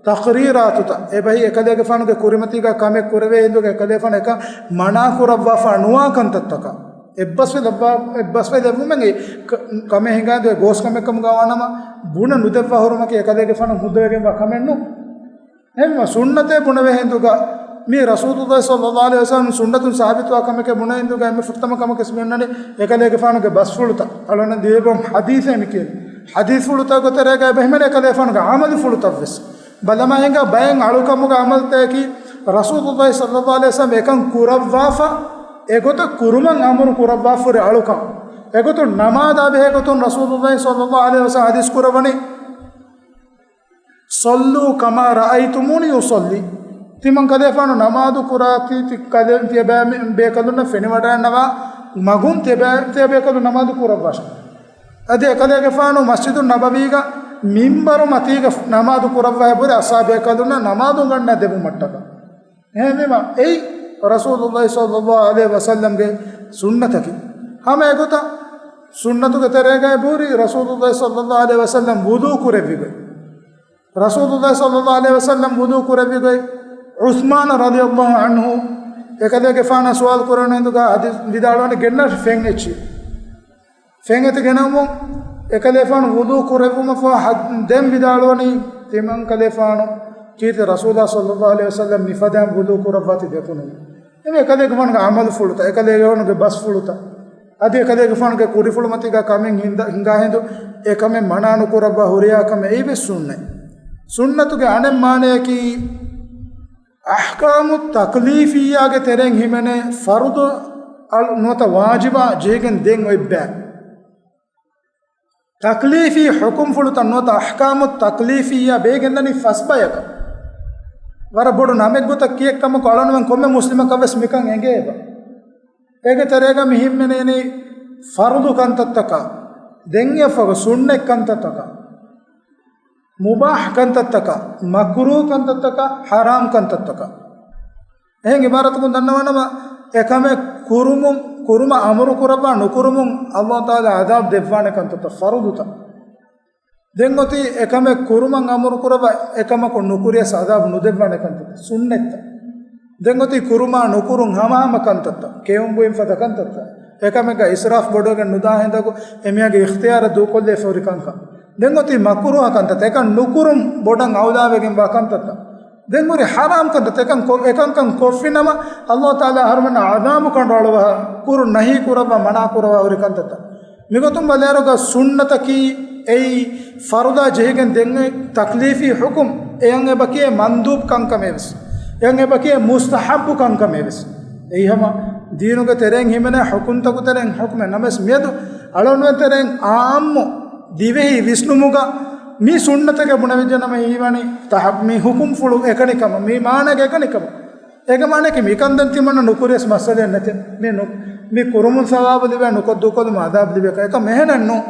ތަޤްރީރާތުތައް، އެބަހީ އެކަލޭގެފާނުގެ ކުރިމަތީގަ ކަމެއް ކުރެވޭ ހިނދުގަ އެކަލޭގެފާނު އެކަން މަނާ ކުރައްވާފާ ނުވާ ކަންތައްތަކާ. އެއްބަސްވެލައްވާ-، އެއްބަސްވެލެއްވުމެއް ކަ-، ކަމެއް ހިނގާދޭ ގޯސް ކަމެއް ކަމުގަ ވާނަމަ، ބުނެ ނުދެއްވާ ހުރުމަކީ އެކަލޭގެފާނު ހުއްދަވެގެންވާ ކަމެއް ނޫން. އެހެންވީމަ ސުންނަތޭ ބުނެވޭ ހިނދުގަ މީ ރަސޫލުﷲ ޞައްލަﷲ ޢަލައިހި ވަސައްލަމް ސުންނަތުން ސާބިތުވާ ކަމެކޭ ބުނެ އިނދުގަ އެންމެ ފުރަތަމަ ކަމަކަށް މި އޮންނަނީ އެކަލޭގެފާނުގެ ބަސްފުޅުތައް އަޅުގަނޑު ލިޔެވި ޙަދީޘޭ މި ކިޔަނީ. ޙަދީޘްފުޅުތަކުގެ ތެރޭގައި އެބަ ހިމެނޭ އެކަލޭގެފާނުގެ ޢަމަލުފުޅުތައް ވެސް. ބަލަމާ ހިނގާ ބައެއް އަޅުކަމުގެ ޢަމަލުތަކަކީ ރަސޫލުﷲ ޞައްލަﷲ ޢަލައިހި ވަސައްލަމް އެކަން ކުރައްވާފަ، އެގޮތަށް ކުރުމަށް އަމުރު ކުރައްވާފަ ހުރި އަޅުކަން. އެގޮތުން ނަމާދާ ބެހޭ ގޮތުން ރަސޫލުﷲ ޞައްލަﷲ ޢަލައިހި ވަސައްލަމް ޙަދީޘް ކުރައްވަނީ، "صلوا كما رأيتموني أصلي." ތިމަން ކަލޭފާނު ނަމާދު ކުރާތީ ތި ކަލޭ ތިޔަބައިމީ ބޭކަލުންނަށް ފެނިވަޑައިންނަވާ މަގުން ތިޔަބައި ތިޔަބޭކަލުން ނަމާދު ކުރައްވާށޭ. އަދި އެކަލޭގެފާނު މަސްޖިދު ނަބަވީގަ މިންބަރު މަތީގަ ނަމާދު ކުރައްވާ ހެބުރި އަޞްޙާބޭކަލުންނަށް ނަމާދު ގަންނަ ދެވުމަށްޓަކާ. އެހެންވީމަ އެއީ ރަސޫލުﷲ ޞައްލަﷲ ޢަލައިހި ވަސައްލަމްގެ ސުންނަތަކީ. ހަމަ އެގޮތަށް ސުންނަތުގެ ތެރޭގައި ބުރި ރަސޫލުﷲ ޞައްލަﷲ ޢަލައިހި ވަސައްލަމް ވުޟޫ ކުރެއްވި ގޮތް. ރަސޫލުﷲ ޞައްލަﷲ ޢަލައިހި ވަސައްލަމް ވުޟޫ ކުރެއްވި ގޮތް ޢުޘްމާނު ރަޟިޔަﷲ ޢަންހު އެކަލޭގެފާނަށް ސުވާލު ކުރަން އިނދުގަ އަދި ވިދާޅުވަނީ ގެންނަ ފެން އެއްޗި. ފެން އެތި ގެނައުމުން އެކަލޭފާނު ވުޟޫ ކުރެއްވުމަށްފަހު ހަ-، ދެން ވިދާޅުވަނީ ތިމަން ކަލޭފާނު ކީރިތި ރަސޫލާ ޞައްލަﷲ ޢަލައިހި ވަސައްލަމް މިފަދައިން ވުޟޫ ކުރައްވާތީ ދެކުނުން. އެމީ އެކަލޭގެފާނުގެ ޢަމަލުފުޅުތައް، އެކަލޭގެފާނުގެ ބަސްފުޅުތައް، އަދި އެކަލޭގެފާނުގެ ކުރިފުޅުމަތީގަ ކަމެއް ހިންދަ-، ހިނގާ ހިނދު އެ ކަމެއް މަނާ ނުކުރައްވާ ހުރިހާ ކަމެއް އެއީވެސް ސުންނަތް. ސުންނަތުގެ އަނެއް މާނަޔަކީ، އަޙްކާމު ތަކްލީފިއްޔާގެ ތެރެއިން ހިމެނޭ ފަރުޟު އަޅު-، ނުވަތަ ވާޖިބާ ޖެހިގެން ދެން އޮތް ބައި. ތަކްލީފީ ޙުކުމްފުޅުތައް ނުވަތަ އަޙްކާމު ތަކްލީފިއްޔާ ބެހިގެންދަނީ ފަސް ބަޔަކަށް. ވަރަށް ބޮޑު ނަމެއްގޮތަށް ކިޔެއްކަމަކު އަޅަންމެން ކޮންމެ މުސްލިމަކަށް ވެސް މިކަން އެނގޭ އެބަ. އޭގެ ތެރޭގަ މި ހިމެނޭނީ ފަރުޟު ކަންތައްތަކާ، ދެން އެއަށްފަހު ސުންނަތް ކަންތައްތަކާ، މުބާޙް ކަންތައްތަކާ، މަކްރޫހް ކަންތައްތަކާ، ޙަރާމް ކަންތައްތަކާ. އެހެން ޢިބާރަތަކުން ދަންނަވާނަމަ، އެކަމެއް ކުރުމުން، ކުރުމަށް އަމުރު ކުރައްވާ ނުކުރުމުން ﷲ ތަޢާލާ ޢަޛާބު ދެއްވާނެ ކަންތައްތައް ފަރުޟުތައް. ދެން އޮތީ އެކަމެއް ކުރުމަށް އަމުރު ކުރައްވާ އެކަމަކު ނުކުރިޔަސް ޢަޛާބު ނުދެއްވާނެ ކަންތައްތައް، ސުންނަތްތައް. ދެން އޮތީ ކުރުމާ ނުކުރުން ހަމަހަމަ ކަންތައްތައް، ކެއުން ބުއިން ފަދަ ކަންތައްތައް. އެކަމެއްގަ އިސްރާފް ބޮޑުވެގެން ނުދާ ހިނދަކު އެމީހާގެ އިޚްތިޔާރަށް ދޫކޮށްލެވިފަ ހުރި ކަންކަން. ދެން އޮތީ މަކްރޫހަ ކަންތައްތައް، އެކަން ނުކުރުން ބޮޑަށް އައުލާވެގެންވާ ކަންތައްތައް. ދެން ހުރި ޙަރާމް ކަންތައްތައް، އެކަން ކޮ-، އެކަންކަން ކޮށްފިނަމަ ﷲ ތަޢާލާ އަހަރުމެންނަށް ޢަޛާބު ކަނޑައަޅުވާ، ކުރުން ނަހީ ކުރައްވާ، މަނާ ކުރައްވާ ހުރި ކަންތައްތައް. މިގޮތުން ބަލާއިރުގަ ސުންނަތަކީ އެއީ ފަރުޟާ ޖެހިގެން ދެން އޮތް ތަކްލީފީ ޙުކުމް، އެޔަށް އެބަ ކިޔޭ މަންދޫބް ކަންކަމޭވެސް، އެޔަށް އެބަ ކިޔޭ މުސްތަޙައްބު ކަންކަމޭވެސް. އެއީ ހަމަ ދީނުގެ ތެރެއިން ހިމެނޭ ޙުކުމްތަކު ތެރެއިން ޙުކުމެއް. ނަމަވެސް މިއަދު އަޅުގަނޑުމެން ތެރެއިން ޢާއްމު ދިވެހި ވިސްނުމުގަ މި ސުންނަތެކޭ ބުނެވިއްޖެ ނަމަ ހީވަނީ ތަޙް-، މި ޙުކުމްފުޅު އެކަނިކަމަށް، މި މާނަގެ އެކަނިކަމަށް. އޭގެ މާނައަކީ މިކަން ދެން ތިމަންނަ ނުކުރިޔަސް މައްސަލައެއް ނެތޭ. މި ނު-، މި ކުރުމުން ސަވާބު ލިބޭ، ނުކޮށް ދޫކޮށްލުމުން ޢަޛާބު ލިބޭ ކަން. އެކަން އެހެނެއް ނޫން.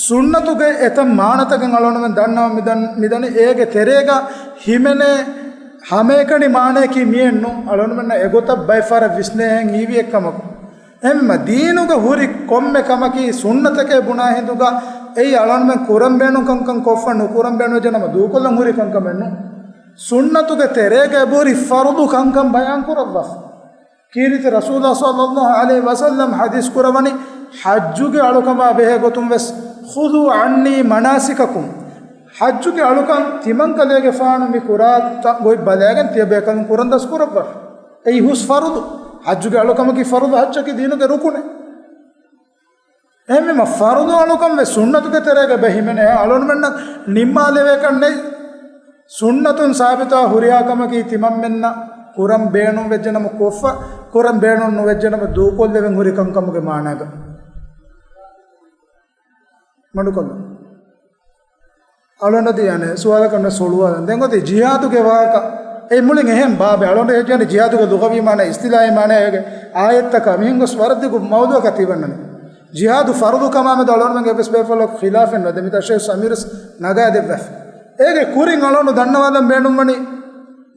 ސުންނަތުގެ އެތައް މާނަތަކެއް އަޅުގަނޑުމެން ދަންނަވަން މިދަން-، މިދަނީ އޭގެ ތެރޭގަ ހިމެނޭ ހަމައެކަނި މާނައަކީ މިއެއް ނޫން. އަޅުގަނޑުމެންނަށް އެގޮތަށް ބައެއް ފަހަރަށް ވިސްނޭހެން ހީވި އެއްކަމަކު. އެހެންވީމަ ދީނުގަ ހުރި ކޮންމެ ކަމަކީ ސުންނަތެކޭ ބުނާ ހިނދުގަ އެއީ އަޅުގަނޑުމެން ކުރަން ބޭނުން ކަންކަން ކޮށްފަ ނުކުރަން ބޭނުން ވެއްޖެ ނަމަ ދޫކޮށްލަން ހުރި ކަންކަމެއް ނޫން. ސުންނަތުގެ ތެރޭގަ އެބަހުރި ފަރުޟު ކަންކަން ބަޔާން ކުރައްވާފަ. ކީރިތި ރަސޫލާ ޞައްލަﷲ ޢަލައިހި ވަސައްލަމް ޙަދީޘް ކުރައްވަނީ، ޙައްޖުގެ އަޅުކަމާ ބެހޭ ގޮތުން ވެސް، "خذوا عني مناسككم." ޙައްޖުގެ އަޅުކަން ތިމަން ކަލޭގެފާނު މި ކުރާ ތަ-، ގޮތް ބަލައިގެން ތިޔަބޭކަލުން ކުރަން ދަސްކުރައްވާ. އެއީ ހުސް ފަރުޟު. ޙައްޖުގެ އަޅުކަމަކީ ފަރުޟު، ޙައްޖަކީ ދީނުގެ ރުކުނެއް. އެހެންވީމަ ފަރުޟު އަޅުކަން ވެސް ސުންނަތުގެ ތެރޭގަ ބެހިމެނޭ އަޅުގަނޑުމެންނަށް ނިންމާލެވޭކަށް ނެތް. ސުންނަތުން ސާބިތުވާ ހުރިހާ ކަމަކީ ތިމަންމެންނަށް ކުރަން ބޭނުން ވެއްޖެ ނަމަ ކޮށްފަ، ކުރަން ބޭނުން ނުވެއްޖެ ނަމަ ދޫކޮށްލެވެން ހުރި ކަންކަމުގެ މާނައިގަ. މަޑުކޮށްލަ. އަޅުގަނޑަށް ދިޔަނެ ސުވާލަކަށް ނެ ސޮޅުވާލަން. ދެން އޮތީ ޖިހާދުގެ ވާހަކަ. އެ މުޅިން އެހެން ބާބެ. އަޅުގަނޑު ހެއްޔާނެ ޖިހާދުގެ ލުޣަވީ މާނަ، އިސްތިލާހީ މާނަ އޭގެ އާޔަތްތަކާ މިހެން ގޮސް ވަރަށް ދިގު މައުޟޫޢަކަށް ތިބަންނަނީ. ޖިހާދު ފަރުޟު ކަމާ މެދު އަޅުގަނޑުމެންގެ އެއްވެސް ބޭފުޅަކު ޚިލާފެއް ނުވޭ. ދެން މިތާ ޝޭޚް ސަމީރު ވެސް ނަގާދެއްވާފަ. އޭގެ ކުރިން އަޅުގަނޑު ދަންނަވާލަން ބޭނުންވަނީ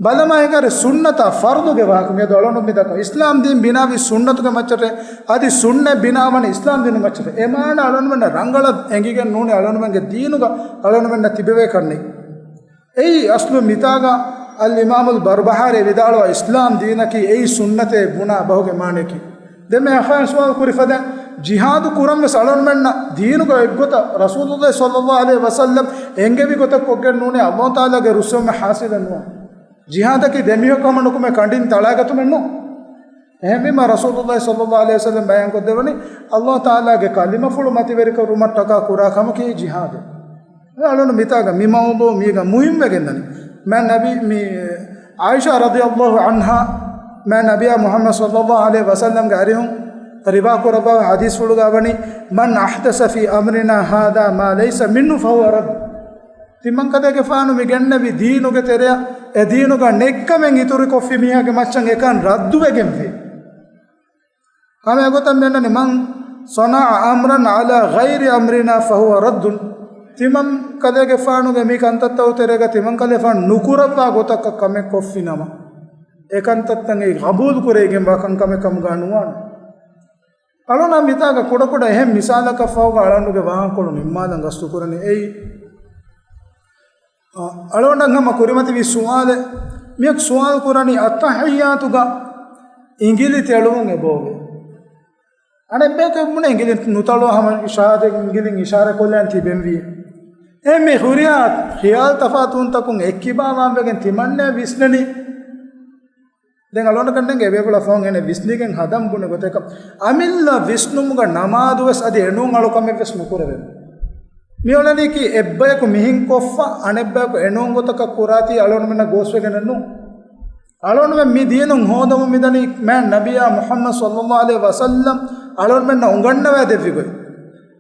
ބަލަމާ ހިނގާރި ސުންނަތާ ފަރުޟުގެ ވާހަކަ މިއަދު އަޅުގަނޑު މި ދައްކަން. އިސްލާމް ދީން ބިނާވީ ސުންނަތުގެ މައްޗަށޭ، އަދި ސުންނަތް ބިނާވަނީ އިސްލާމް ދީނުގެ މައްޗަށޭ. އެ މާނަ އަޅުގަނޑުމެންނަށް ރަނގަޅަށް އެނގިގެން ނޫނީ އަޅުގަނޑުމެންގެ ދީނުގަ އަޅުގަނޑުމެންނަށް ތިބެވޭ ކަންނެއް. އެއީ އަސްލު މިތާގަ އަލްއިމާމުލް ބަރުބަހާރީ ވިދާޅުވާ އިސްލާމް ދީނަކީ އެއީ ސުންނަތޭ ބުނާ ބަހުގެ މާނަޔަކީ. ދެން މި އަޚާން ސުވާލު ކުރި ފަދަ ޖިހާދު ކުރަން ވެސް އަޅުގަނޑުމެންނަށް ދީނުގަ އެއްގޮތަށް ރަސޫލުﷲ ޞައްލަﷲ ޢަލައިހި ވަސައްލަމް އެންގެވި ގޮތަށް ކޮށްގެން ނޫނީ ﷲ ތަޢާލާގެ ރުއްސެވުމެއް ޙާޞިލެއް ނުވާ. ޖިހާދަކީ ދެމީހަކު ހަމަ ނުކުމެ ކަނޑިން ތަޅާގަތުމެއް ނޫން. އެހެންވީމަ ރަސޫލުﷲ ޞައްލަﷲ ޢަލައިހި ވަސައްލަމް ބަޔާންކޮށްދެއްވަނީ، ﷲ ތަޢާލާގެ ކަލިމަފުޅު މަތިވެރިކުރުމަށްޓަކާ ކުރާ ކަމަކީ ޖިހާދެއް. އަޅުން މިތާގަ މި މައުޟޫޢު މީގަ މުހިންމުވެގެންދަނީ. މާތް ނަބީ މި ޢާއިޝާ ރަޟިޔަﷲ ޢަންހާ މާތް ނަބިޔާ މުޙައްމަދު ޞައްލަﷲ ޢަލައިހި ވަސައްލަމްގެ އަރިހުން ރިވާ ކުރައްވާ ޙަދީޘްފުޅުގަ ވަނީ، من أحدث في أمرنا هذا ما ليس منه فهو رد. ތިމަންކަލޭގެފާނު މި ގެންނެވި ދީނުގެ ތެރެއަށް އެ ދީނުގަ ނެތްކަމެއް އިތުރުކޮށްފި މީހާގެ މައްޗަށް އެކަން ރައްދުވެގެންފި. ހަމަ އެގޮތަށް މިއަންނަނީ، من صنع أمرا على غير أمرنا فهو رد. ތިމަންކަލޭގެފާނުގެ މި ކަންތައްތައް ތެރޭގަ ތިމަންކަލޭގެފާނު ނުކުރައްވާ ގޮތަކަށް ކަމެއް ކޮށްފި ނަމަ، އެ ކަންތައްތައް އެއީ ގަބޫލު ކުރެވިގެންވާ ކަންކަމެއް ކަމުގަ ނުވާނެ. އަޅުން މިތާގަ ކުޑަކުޑަ އެހެން މިސާލަކަށް ފަހުގަ އަޅުންގެ ވާހަކަކޮޅު ނިންމާލަން ގަސްތުކުރަނީ. އެއީ، އަ، އަޅުން ހަމަ ކުރިމަތިވި ސުވާލެއް. މިއަދު ސުވާލު ކުރަނީ އައްތަޙިއްޔާތުގަ އިނގިލި ތެޅުވުން އެބައޮވޭ. އަނެއްބަޔަކަށް ބުނޭ އިނގިލި ނުތަޅުވާ ހަމަ އިޝާރާތެއް އިނގިލިން އިޝާރާތް ކޮށްލާން ތިބެންވީ. އެ މި ހުރިހާ ޚިޔާލު ތަފާތުވުންތަކުން އެއްކިބާވާންވެގެން ތިމަންނަ ވިސްނަނީ. ދެން އަޅުގަނޑަކަށް ނޭނގެ އެބޭފުޅާ ފަހުން އޭނަ ވިސްނިގެން ހަދަން ބުނެ ގޮތަކަށް. އަމިއްލަ ވިސްނުމުގަ ނަމާދުވެސް އަދި އެނޫން އަޅުކަމެއްވެސް ނުކުރެވޭ. މިއުޅެނީކީ އެއްބަޔަކު މިހެން ކޮށްފަ އަނެއްބަޔަކު އެނޫން ގޮތަކަށް ކުރާތީ އަޅުގަނޑުމެންނަށް ގޯސްވެގެނެއް ނޫން. އަޅުގަނޑުމެން މި ދީނުން ހޯދަމުން މިދަނީ މާތް ނަބިއްޔާ މުޙައްމަދު ޞައްލަﷲ ޢަލައިހި ވަސައްލަމް އަޅުގަނޑުމެންނަށް އުނގަންނަވާ ދެއްވި ގޮތް.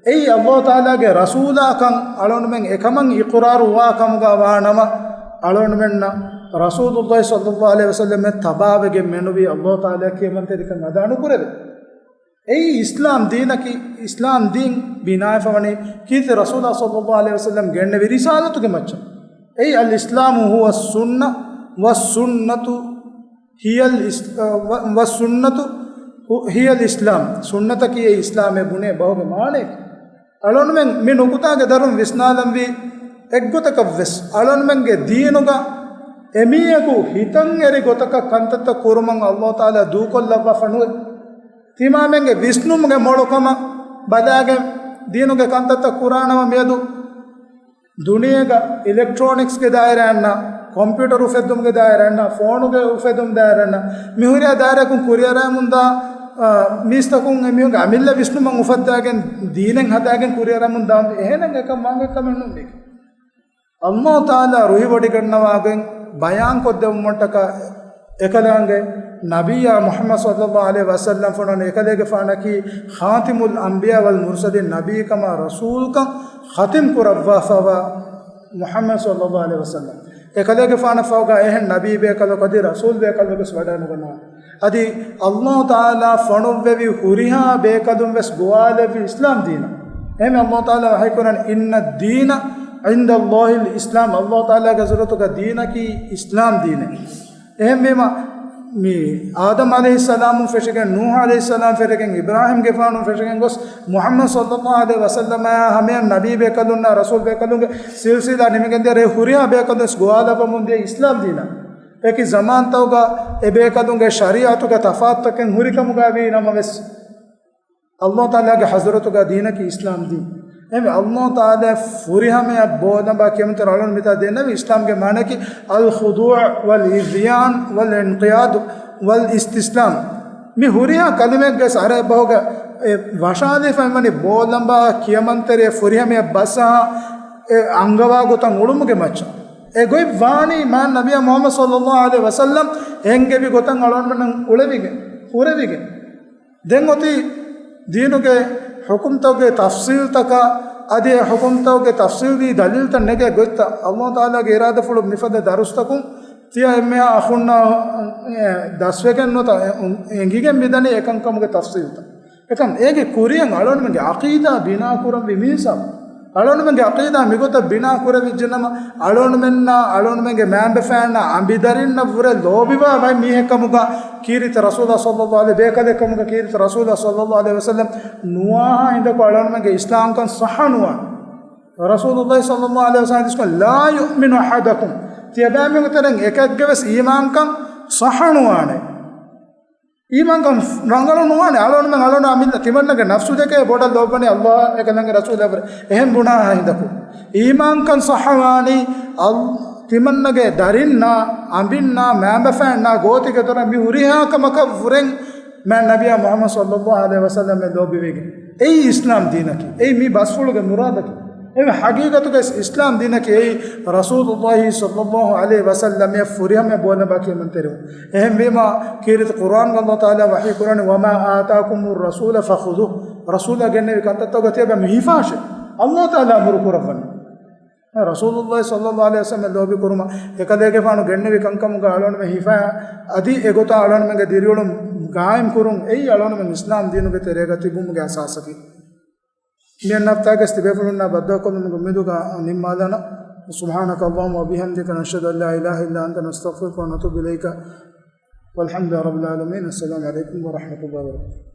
އެއީ ﷲ ތަޢާލާގެ ރަސޫލާކަން އަޅުގަނޑުމެން އެކަމަށް އިޤުރާރު ވާ ކަމުގަ ވާ ނަމަ، އަޅުގަނޑުމެންނަށް ރަސޫލުﷲ ޞައްލަﷲ ޢަލައިހި ވަސައްލަމަށް ތަބާވެގެން މެނުވީ ﷲ ތަޢާލާ ކިޔަމަންތެރިކަން އަދާ ނުކުރެވޭ. އެއީ އިސްލާމް ދީނަކީ، އިސްލާމް ދީން ބިނާވެފަ ވަނީ ކީރިތި ރަސޫލާ ޞައްލަﷲ ޢަލައިހި ވަސައްލަމް ގެންނެވި ރިސާލަތުގެ މައްޗަށް. އެއީ الإسلام هو السنة والسنة هي الإس-، والسنة هي الإسلام. ސުންނަތަކީ އެ އިސްލާމޭ ބުނޭ ބަހުގެ މާނައެކޭ. އަޅުގަނޑުމެން މި ނުކުތާގެ ދަރުން ވިސްނާލަންވީ އެއްގޮތަކަށްވެސް އަޅުގަނޑުމެންގެ ދީނުގަ އެމީހަކު ހިތަށް އެރި ގޮތަކަށް ކަންތައްތައް ކުރުމަށް ﷲ ތަޢާލާ ދޫކޮށްލައްވާފަ ނުވޭ. ތިމާމެންގެ ވިސްނުމުގެ މޮޅުކަމަށް ބަލާގެން ދީނުގެ ކަންތައްތައް ކުރާނަމަ މިއަދު ދުނިޔޭގަ އިލެކްޓްރޯނިކްސްގެ ދާއިރާއަށް، ކޮމްޕިއުޓަރު އުފެއްދުމުގެ ދާއިރާއަށް، ފޯނުގެ އުފެއްދުމުގެ ދާއިރާއަށް، މިހުރިހާ ދާއިރާއަކުން ކުރިއަރައިމުންދާ، އާ، މީސްތަކުން އެމީހުންގެ އަމިއްލަ ވިސްނުމަށް އުފައްދާގެން ދީނެއް ހަދާގެން ކުރިއަރައިމުންދާ، އެހެނެއް އެކަން ވާން ކަމެއް ނޫން މީގެ. ﷲ ތަޢާލާ ރުހިވޮޑިގަންނަވާގެން ބަޔާންކޮށްދެއްވުމަށްޓަކާ އެކަލާނގެ ނަބިއްޔާ މުޙައްމަދު ޞައްލަﷲ ޢަލައިހި ވަސައްލަމް ފޮނުވަނީ އެކަލޭގެފާނަކީ ޚާތިމުލް އަންބިޔާ ވަލް މުރްސަލީން، ނަބީކަމާ ރަސޫލްކަން ޚަތިމް ކުރައްވާފައިވާ މުޙައްމަދު ޞައްލަﷲ ޢަލައިހި ވަސައްލަމް. އެކަލޭގެފާނަށް ފަހުގަ އެހެން ނަބީ ބޭކަލަކު އަދި ރަސޫލް ބޭކަލަކުވެސް ވަޑައިނުގަންނަވާ. އަދި ﷲ ތަޢާލާ ފޮނުއްވެވި ހުރިހާ ބޭކަލުން ވެސް ގޮވާލެއްވި އިސްލާމް ދީނަށް. އެހެން ﷲ ތަޢާލާ ވަޙީކުރަން، إن الدين عند الله الإسلام. ﷲ ތަޢާލާގެ ޙަޟްރަތުގަ ދީނަކީ އިސްލާމް ދީނެއް. އެހެންވީމަ، މި އާދަމް ޢަލައިހިއްސަލާމުން ފެށިގެން، ނޫޙު ޢަލައިހިއްސަލާމް ފެށިގެން، އިބްރާހީމްގެފާނުން ފެށިގެން ގޮސް، މުޙައްމަދު ޞައްލަﷲ ޢަލައިހި ވަސައްލަމާ ހަމަޔަށް ނަބީ ބޭކަލުންނާ ރަސޫލް ބޭކަލުންގެ ސިލްސިލާ ނިމިގެންދިޔަ ރޭ ހުރިހާ ބޭކަލުން ވެސް ގޮވާލައްވަމުންދިޔަ އިސްލާމް ދީނަށް. އެކި ޒަމާންތަކުގަ އެ ބޭކަލުންގެ ޝަރީޢަތުގެ ތަފާތުތަކެއް ހުރިކަމުގަ ވީ ނަމަވެސް، ﷲ ތަޢާލާގެ ޙަޟްރަތުގަ ދީނަކީ އިސްލާމް ދީން. އެހެންވެ، ﷲ ތަޢާލާ ފުރިހަމަޔަށް ބޯލަނބާ ކިޔަމަންތެރި އަޅުން މިތާ ދެންނެވި އިސްލާމްގެ މާނައަކީ الخضوع والإذعان والانقياد والاستسلام. މި ހުރިހާ ކަލިމައެއްގެ ސަރައެއް ބަހުގަ އެ ވަށާލިފައި ވަނީ ބޯލަނބާ ކިޔަމަންތެރި ފުރިހަމަޔަށް ބަސްއަހާ އެ އަންގަވާ ގޮތަށް އުޅުމުގެ މައްޗަށް. އެ ގޮތް ވާނީ މާތް ނަބިއްޔާ މުޙައްމަދު ޞައްލަﷲ ޢަލައިހި ވަސައްލަމް އެންގެވި ގޮތަށް އަޅުގަނޑުމެންނަށް އުޅެވިގެން، ހުރެވިގެން. ދެން އޮތީ ދީނުގެ ޙުކުމްތަކުގެ ތަފްޞީލްތަކާ، އަދި އެ ޙުކުމްތަކުގެ ތަފްޞީލީ ދަލީލްތައް ނެގޭ ގޮތްތައް. ﷲ ތަޢާލާގެ އިރާދަފުޅު މިފަދަ ދަރުސްތަކުން ތިޔަ އެންމެހާ އަޚުންނާ، އެ، ދަސްވެގެން ނުވަތަ އެ، އު، އެނގިގެން މިދަނީ އެކަންކަމުގެ ތަފްޞީލްތައް. އެކަން އޭގެ ކުރިއަށް އަޅުގަނޑުމެންގެ ޢަޤީދާ ބިނާ ކުރަންވީ މިހިސާބު. އަޅުގަނޑުމެންގެ ޢަޤީދާ މިގޮތަށް ބިނާ ކުރެވިއްޖެނަމަ، އަޅުގަނޑުމެންނާ އަޅުގަނޑުމެންގެ މައިންބަފައިންނާ އަނބިދަރިންނަށްވުރެ ލޯބިވާ ބައެއް މީހެއްކަމުގަ ކީރިތި ރަސޫލާ ޞައްލަﷲ ޢަލައިހި، ބޭކަލެއްކަމުގަ ކީރިތި ރަސޫލާ ޞައްލަﷲ ޢަލައިހި ވަސައްލަމް ނުވާހާ ހިނދަކު އަޅުގަނޑުމެންގެ އިސްލާމްކަން ޞައްޙަ ނުވާނެ. ރަސޫލުﷲ ޞައްލަﷲ ޢަލައިހި ވަސައްލަމް ޙަދީޘްކޮށް، لا يؤمن أحدكم، ތިޔަބައިމީހުންގެ ތެރެއިން އެކެއްގެވެސް އީމާންކަން ޞައްޙަ ނުވާނެ. އީމާންކަން ރަނގަޅު ނުވާނެ. އަޅުގަނޑުމެން އަޅުގަނޑާ މިއްލަ ތިމަންނަގެ ނަފްސު ދެކެ ބޮޑަށް ލޯބިވަނީ ﷲ އާ އެކަލާނގެ ރަސޫލާ އެބަ. އެހެން ބުނާ ހިނދަކު އީމާންކަން ޞައްޙަވާނީ އަލް-، ތިމަންނަގެ ދަރިންނާ، އަނބިންނާ، މައިންބަފައިންނާ، ގޯތިގެ ދޮރަށް މި ހުރިހާ ކަމަކަށް ވުރެން މާތް ނަބިއްޔާ މުޙައްމަދު ޞައްލައްލާހު ޢަލައިހި ވަސައްލަމަށް ލޯބިވެގެން. އެއީ އިސްލާމް ދީނަކީ. އެއީ މި ބަސްފުޅުގެ މުރާދަކީ. އެހެން ޙަޤީޤަތުގައި އިސްލާމް ދީނަކީ އެއީ ރަސޫލުﷲ ޞައްލައްލާހު ޢަލައިހި ވަސައްލަމަށް ފުރިހަމަ ބޯލަނބާ ކިޔަމަންތެރިވުން. އެހެންވީމަ ކީރިތި ޤުރުއާންގަ ﷲ ތަޢާލާ ވަޙީ ކުރާނީ، "وما آتاكم الرسول فخذوه." ރަސޫލާ ގެންނެވި ކަންތައްތަކުގަ ތިޔަބަ މި ހިފާށޭ. ﷲ ތަޢާލާ އަމުރު ކުރައްވަނީ. ރަސޫލުﷲ ޞައްލައްލާހު ޢަލައިހި ވަސައްލަމަށް ލޯބި ކުރުމަށް އެކަލޭގެފާނު ގެންނެވި ކަންކަމުގަ އަޅުގަނޑުމެން ހިފާ، އަދި އެގޮތަށް އަޅުގަނޑުމެންގެ ދިރިއުޅުން ގާއިމް ކުރުން، އެއީ އަޅުގަނޑުމެން އިސްލާމް ދީނުގެ ތެރޭގަ ތިބުމުގެ އަސާސަކީ. މިއަންނަ ހަފްތާގެ ތިބޭފުޅުންނާ ބައްދަލުކޮށްލުމުގެ އުއްމީދުގަ ނިންމާލާނަން. سبحانك اللهم وبحمدك، نشهد أن لا إله إلا أنت، نستغفرك ونتوب إليك. والحمد لله رب العالمين. السلام عليكم ورحمة الله وبركاته.